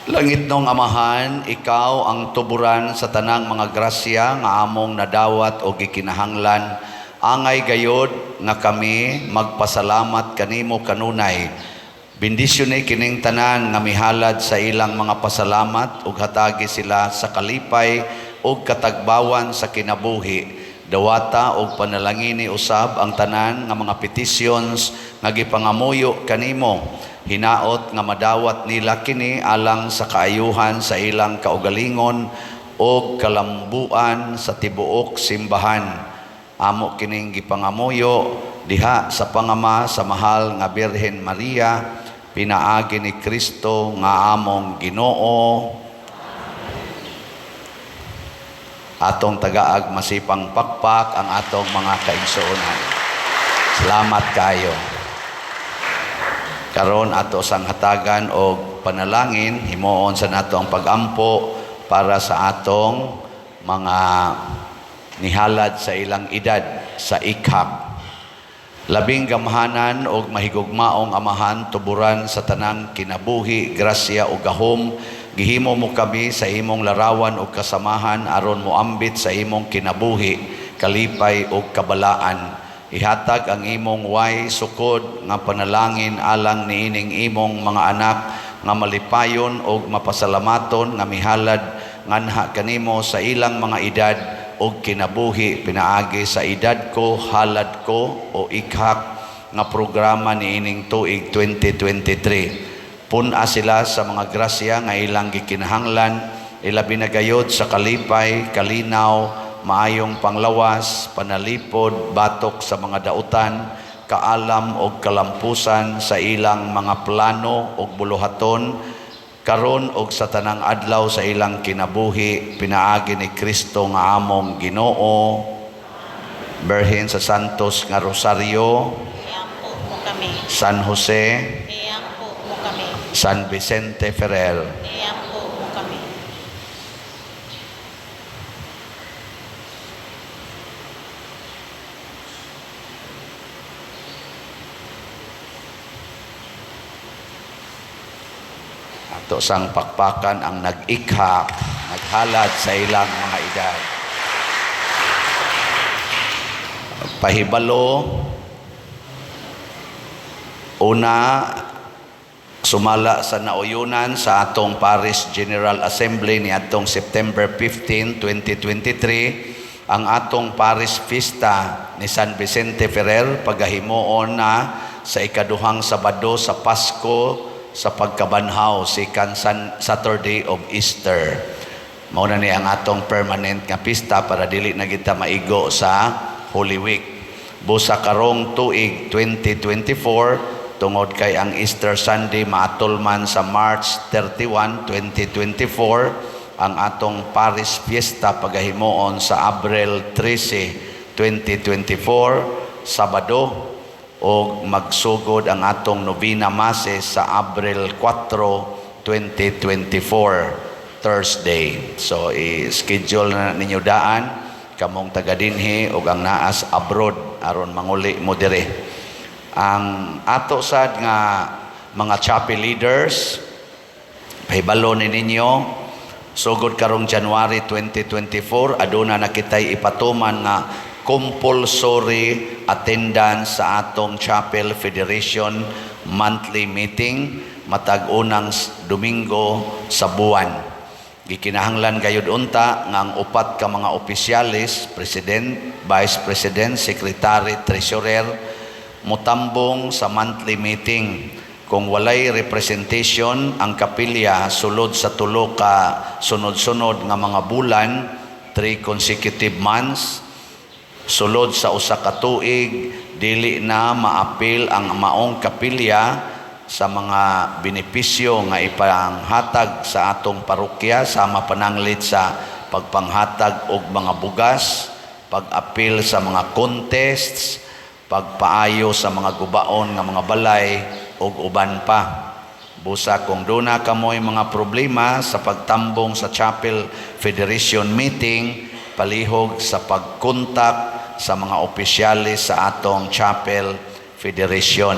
Langitnong Amahan, ikaw ang tuburan sa tanang mga grasya nga among nadawat o gikinahanglan. Angay gayod nga kami magpasalamat kanimo kanunay. Bendisyon kining tanan nga mihalad sa ilang mga pasalamat ug hatagi sila sa kalipay ug katagbawan sa kinabuhi. Dawata og panalangini usab ang tanan nga mga petitions nga gipangamuyo kanimo. Hinaot nga madawat nila kini alang sa kaayuhan sa ilang kaugalingon og kalambuan sa tibuok simbahan. Amo kining gipangamuyo diha sa pangama sa mahal nga Birhen Maria, pinaagi ni Kristo nga among Ginoo. Atong tagaag masipang pakpak ang atong mga kaigsuonan. Salamat kayo. Karon ato sang hatagan og panalangin, himuon sa nato ang pagampo para sa atong mga nihalad sa ilang edad sa ikhak. Labing gamhanan og mahigugmaong Amahan, tuburan sa tanang kinabuhi, grasya ug gahom, gihimo mo kami sa imong larawan ug kasamahan aron moambit sa imong kinabuhi, kalipay ug kabalaan. Ihatag ang imong way sukod nga panalangin alang niining imong mga anak nga malipayon ug mapasalamaton nga mihalad nganha kanimo sa ilang mga edad og kinabuhi pinaagi sa Edad Ko, Halad Ko o ikhak nga programa niining tuig 2023. Pun-a sila sa mga grasya nga ilang gikinahanglan, ilabi na gayod sa kalipay, kalinaw, maayong panglawas, panalipod, batok sa mga dautan, kaalam og kalampusan sa ilang mga plano og buluhaton karon og sa tanang adlaw sa ilang kinabuhi pinaagi ni Kristo nga among Ginoo. Berhen sa Santos nga Rosario, Iampo mo kami. San Jose, Iampo mo kami. San Vicente Ferrer. Iampo mo kami. Ato sang pakpakan ang nag-ikhak, naghalad sa ilang mga edad. Pahibalo, una, sumala sa nauyunan sa atong Parish General Assembly ni atong September 15, 2023, ang atong Parish Fiesta ni San Vicente Ferrer pagahimuon na sa ikaduhang Sabado sa Pasko sa pagkabanhaw, second Saturday of Easter. Mao na ni ang atong permanent nga pista para dili na kita maigo sa Holy Week. Busa karong tuig 2024, tungod kay ang Easter Sunday maatulman sa March 31, 2024, ang atong Parish Fiesta pagahimuon sa Abril 13, 2024, Sabado, og magsugod ang atong novena masses sa Abril 4, 2024, Thursday. So i-schedule na ninyo daan kamong taga dinhi og ang naas abroad aron manguli mo dire. Ang ato sad nga mga chapel leaders, pahibalo ni ninyo, sugod karong January 2024 aduna na kitay ipatuman nga compulsory attendance sa atong Chapel Federation monthly meeting matag unang Domingo sa buwan. Gikinahanglan gayud unta nga ang upat ka mga opisyalis, President, Vice President, Secretary, Treasurer, mutambong sa monthly meeting. Kung walay representation ang kapilya sulod sa tulo ka sunod-sunod nga mga bulan, 3 consecutive months, sulod sa usa ka tuig, dili na maapil ang maong kapilya sa mga benepisyo nga ipanghatag sa atong parokya, sama pananglit sa pagpanghatag og mga bugas, pag-apil sa mga contests, pagpaayo sa mga gubaon nga mga balay ug uban pa. Busa kung duna kamoy mga problema sa pagtambong sa Chapel Federation meeting, palihog sa pagkontak sa mga opisyalis sa atong Chapel Federation.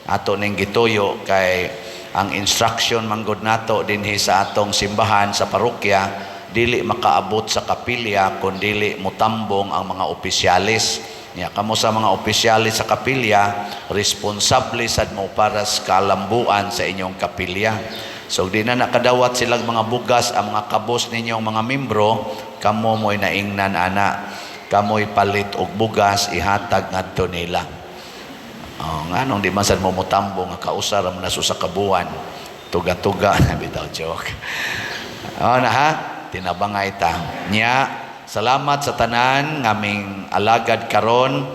Ato ning gituyo kay ang instruction manggod nato dinhi sa atong simbahan sa parokya, dili makaabot sa kapilya kun dili motambong ang mga opisyalis. Nya kamo sa mga opisyalis sa kapilya, responsable sad mo para sa kalambuan sa inyong kapilya. So di na nakadawat silang mga bugas ang mga kabos ninyong mga membro, kamo mo'y naingnan ana, kamo'y palit og bugas ihatag ngadto nila. Oh, nganong di man sad mo motambong nga kausa ra man na sa kabuan, tuga-tuga bitaw joke. Oh, na ha, tinabangay ta. Nya, salamat sa tanan ngaming alagad karon.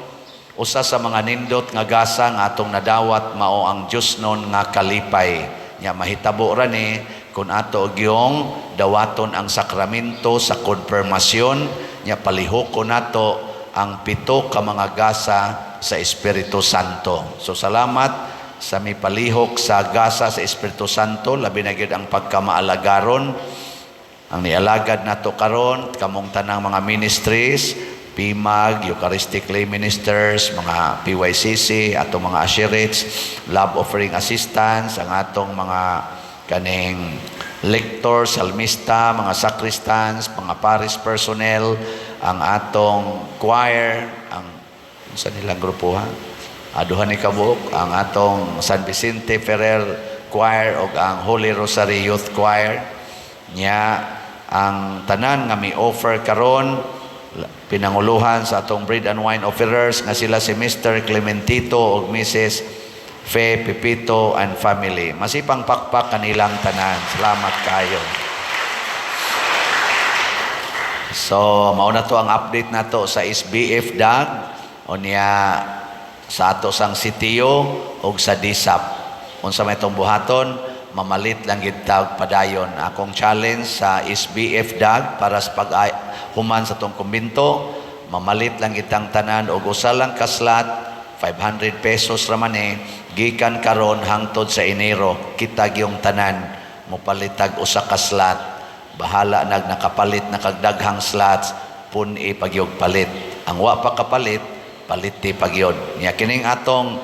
Usa sa mga nindot nga gasa nga atong nadawat mao ang Diosnon nga kalipay. Nya mahitabo ra ni kung ato gyong dawaton ang sakramento sa konfirmasyon nya, palihukon nato ang pito ka mga gasa sa Espiritu Santo. So salamat sa mipalihok sa gasa sa Espiritu Santo, labi na gyud ang pagkamaalagaron. Ang nialagad nato karon, kamong tanang mga ministries, PMAG, Eucharistic Lay Ministers, mga PYCC, atong mga usherates, love offering assistants, ang atong mga kaning lector, salmista, mga sacristans, mga parish personnel, ang atong choir, ang sa nilang grupo ha, aduha ni kabuok, ang atong San Vicente Ferrer Choir o ang Holy Rosary Youth Choir nya, ang tanan nga mi offer karon, pinanguluhan sa atong bread and wine offerers nga sila si Mr. Clementito ug Mrs. Fe Pepito and family. Masipang pakpak kanilang tanan. Salamat kayo. So, mao na to ang update nato sa SBF DAG unya sa ato sang sitio ug sa DSAP. Unsa may itong buhaton, mamalit lang gid ta og padayon. Akong challenge sa SBF DAG para sa pag human sa atong kumbinto, mamalit lang kitang tanan og usa lang ka slot, 500 pesos ra man eh, gikan karon hangtod sa Enero, kita gyung tanan mopalitag usa ka slot. Bahala nag nakapalit na kag daghang slots, pun-i pagyog palit. Ang wa pa kapalit, palit ti pagyod. Nya kining atong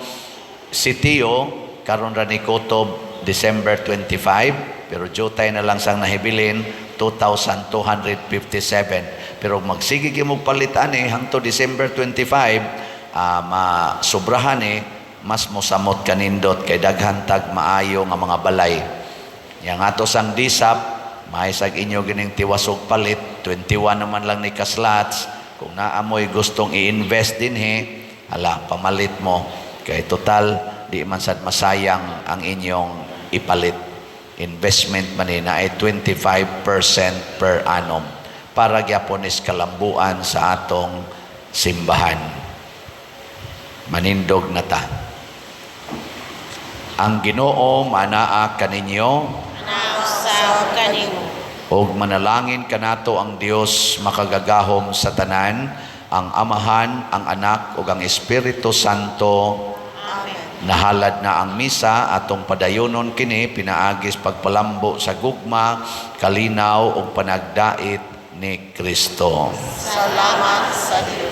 sitio karon ra ni kutob December 25, pero jutay na lang sang nahibilin, 2,257. Pero magsige gyud mo palit ani hangtod December 25, masobrahan eh, mas mosamot kanindot kay daghan tag maayo nga mga balay. Yang ato sang DSAP, mahisag inyo gining tiwasog palit, 21 naman lang ni ka-slots. Kung naamoy gustong i-invest dinhi, ala, pamalit mo. Kay total, di man sad masayang ang inyong ipalit. Investment man ni na ay 25% per annum para gyapon is kalambuan sa atong simbahan. Manindog na ta. Ang Ginoo manaa kaninyo. Usab kanimo. Ug manalangin kanato ang Dios makagagahom sa tanan, ang Amahan, ang Anak ug ang Espiritu Santo. Amen. Nahalad na ang misa, atong padayonon kini pinaagis pagpalambo sa gugma, kalinaw ug panagdait ni Kristo. Salamat sa Dios.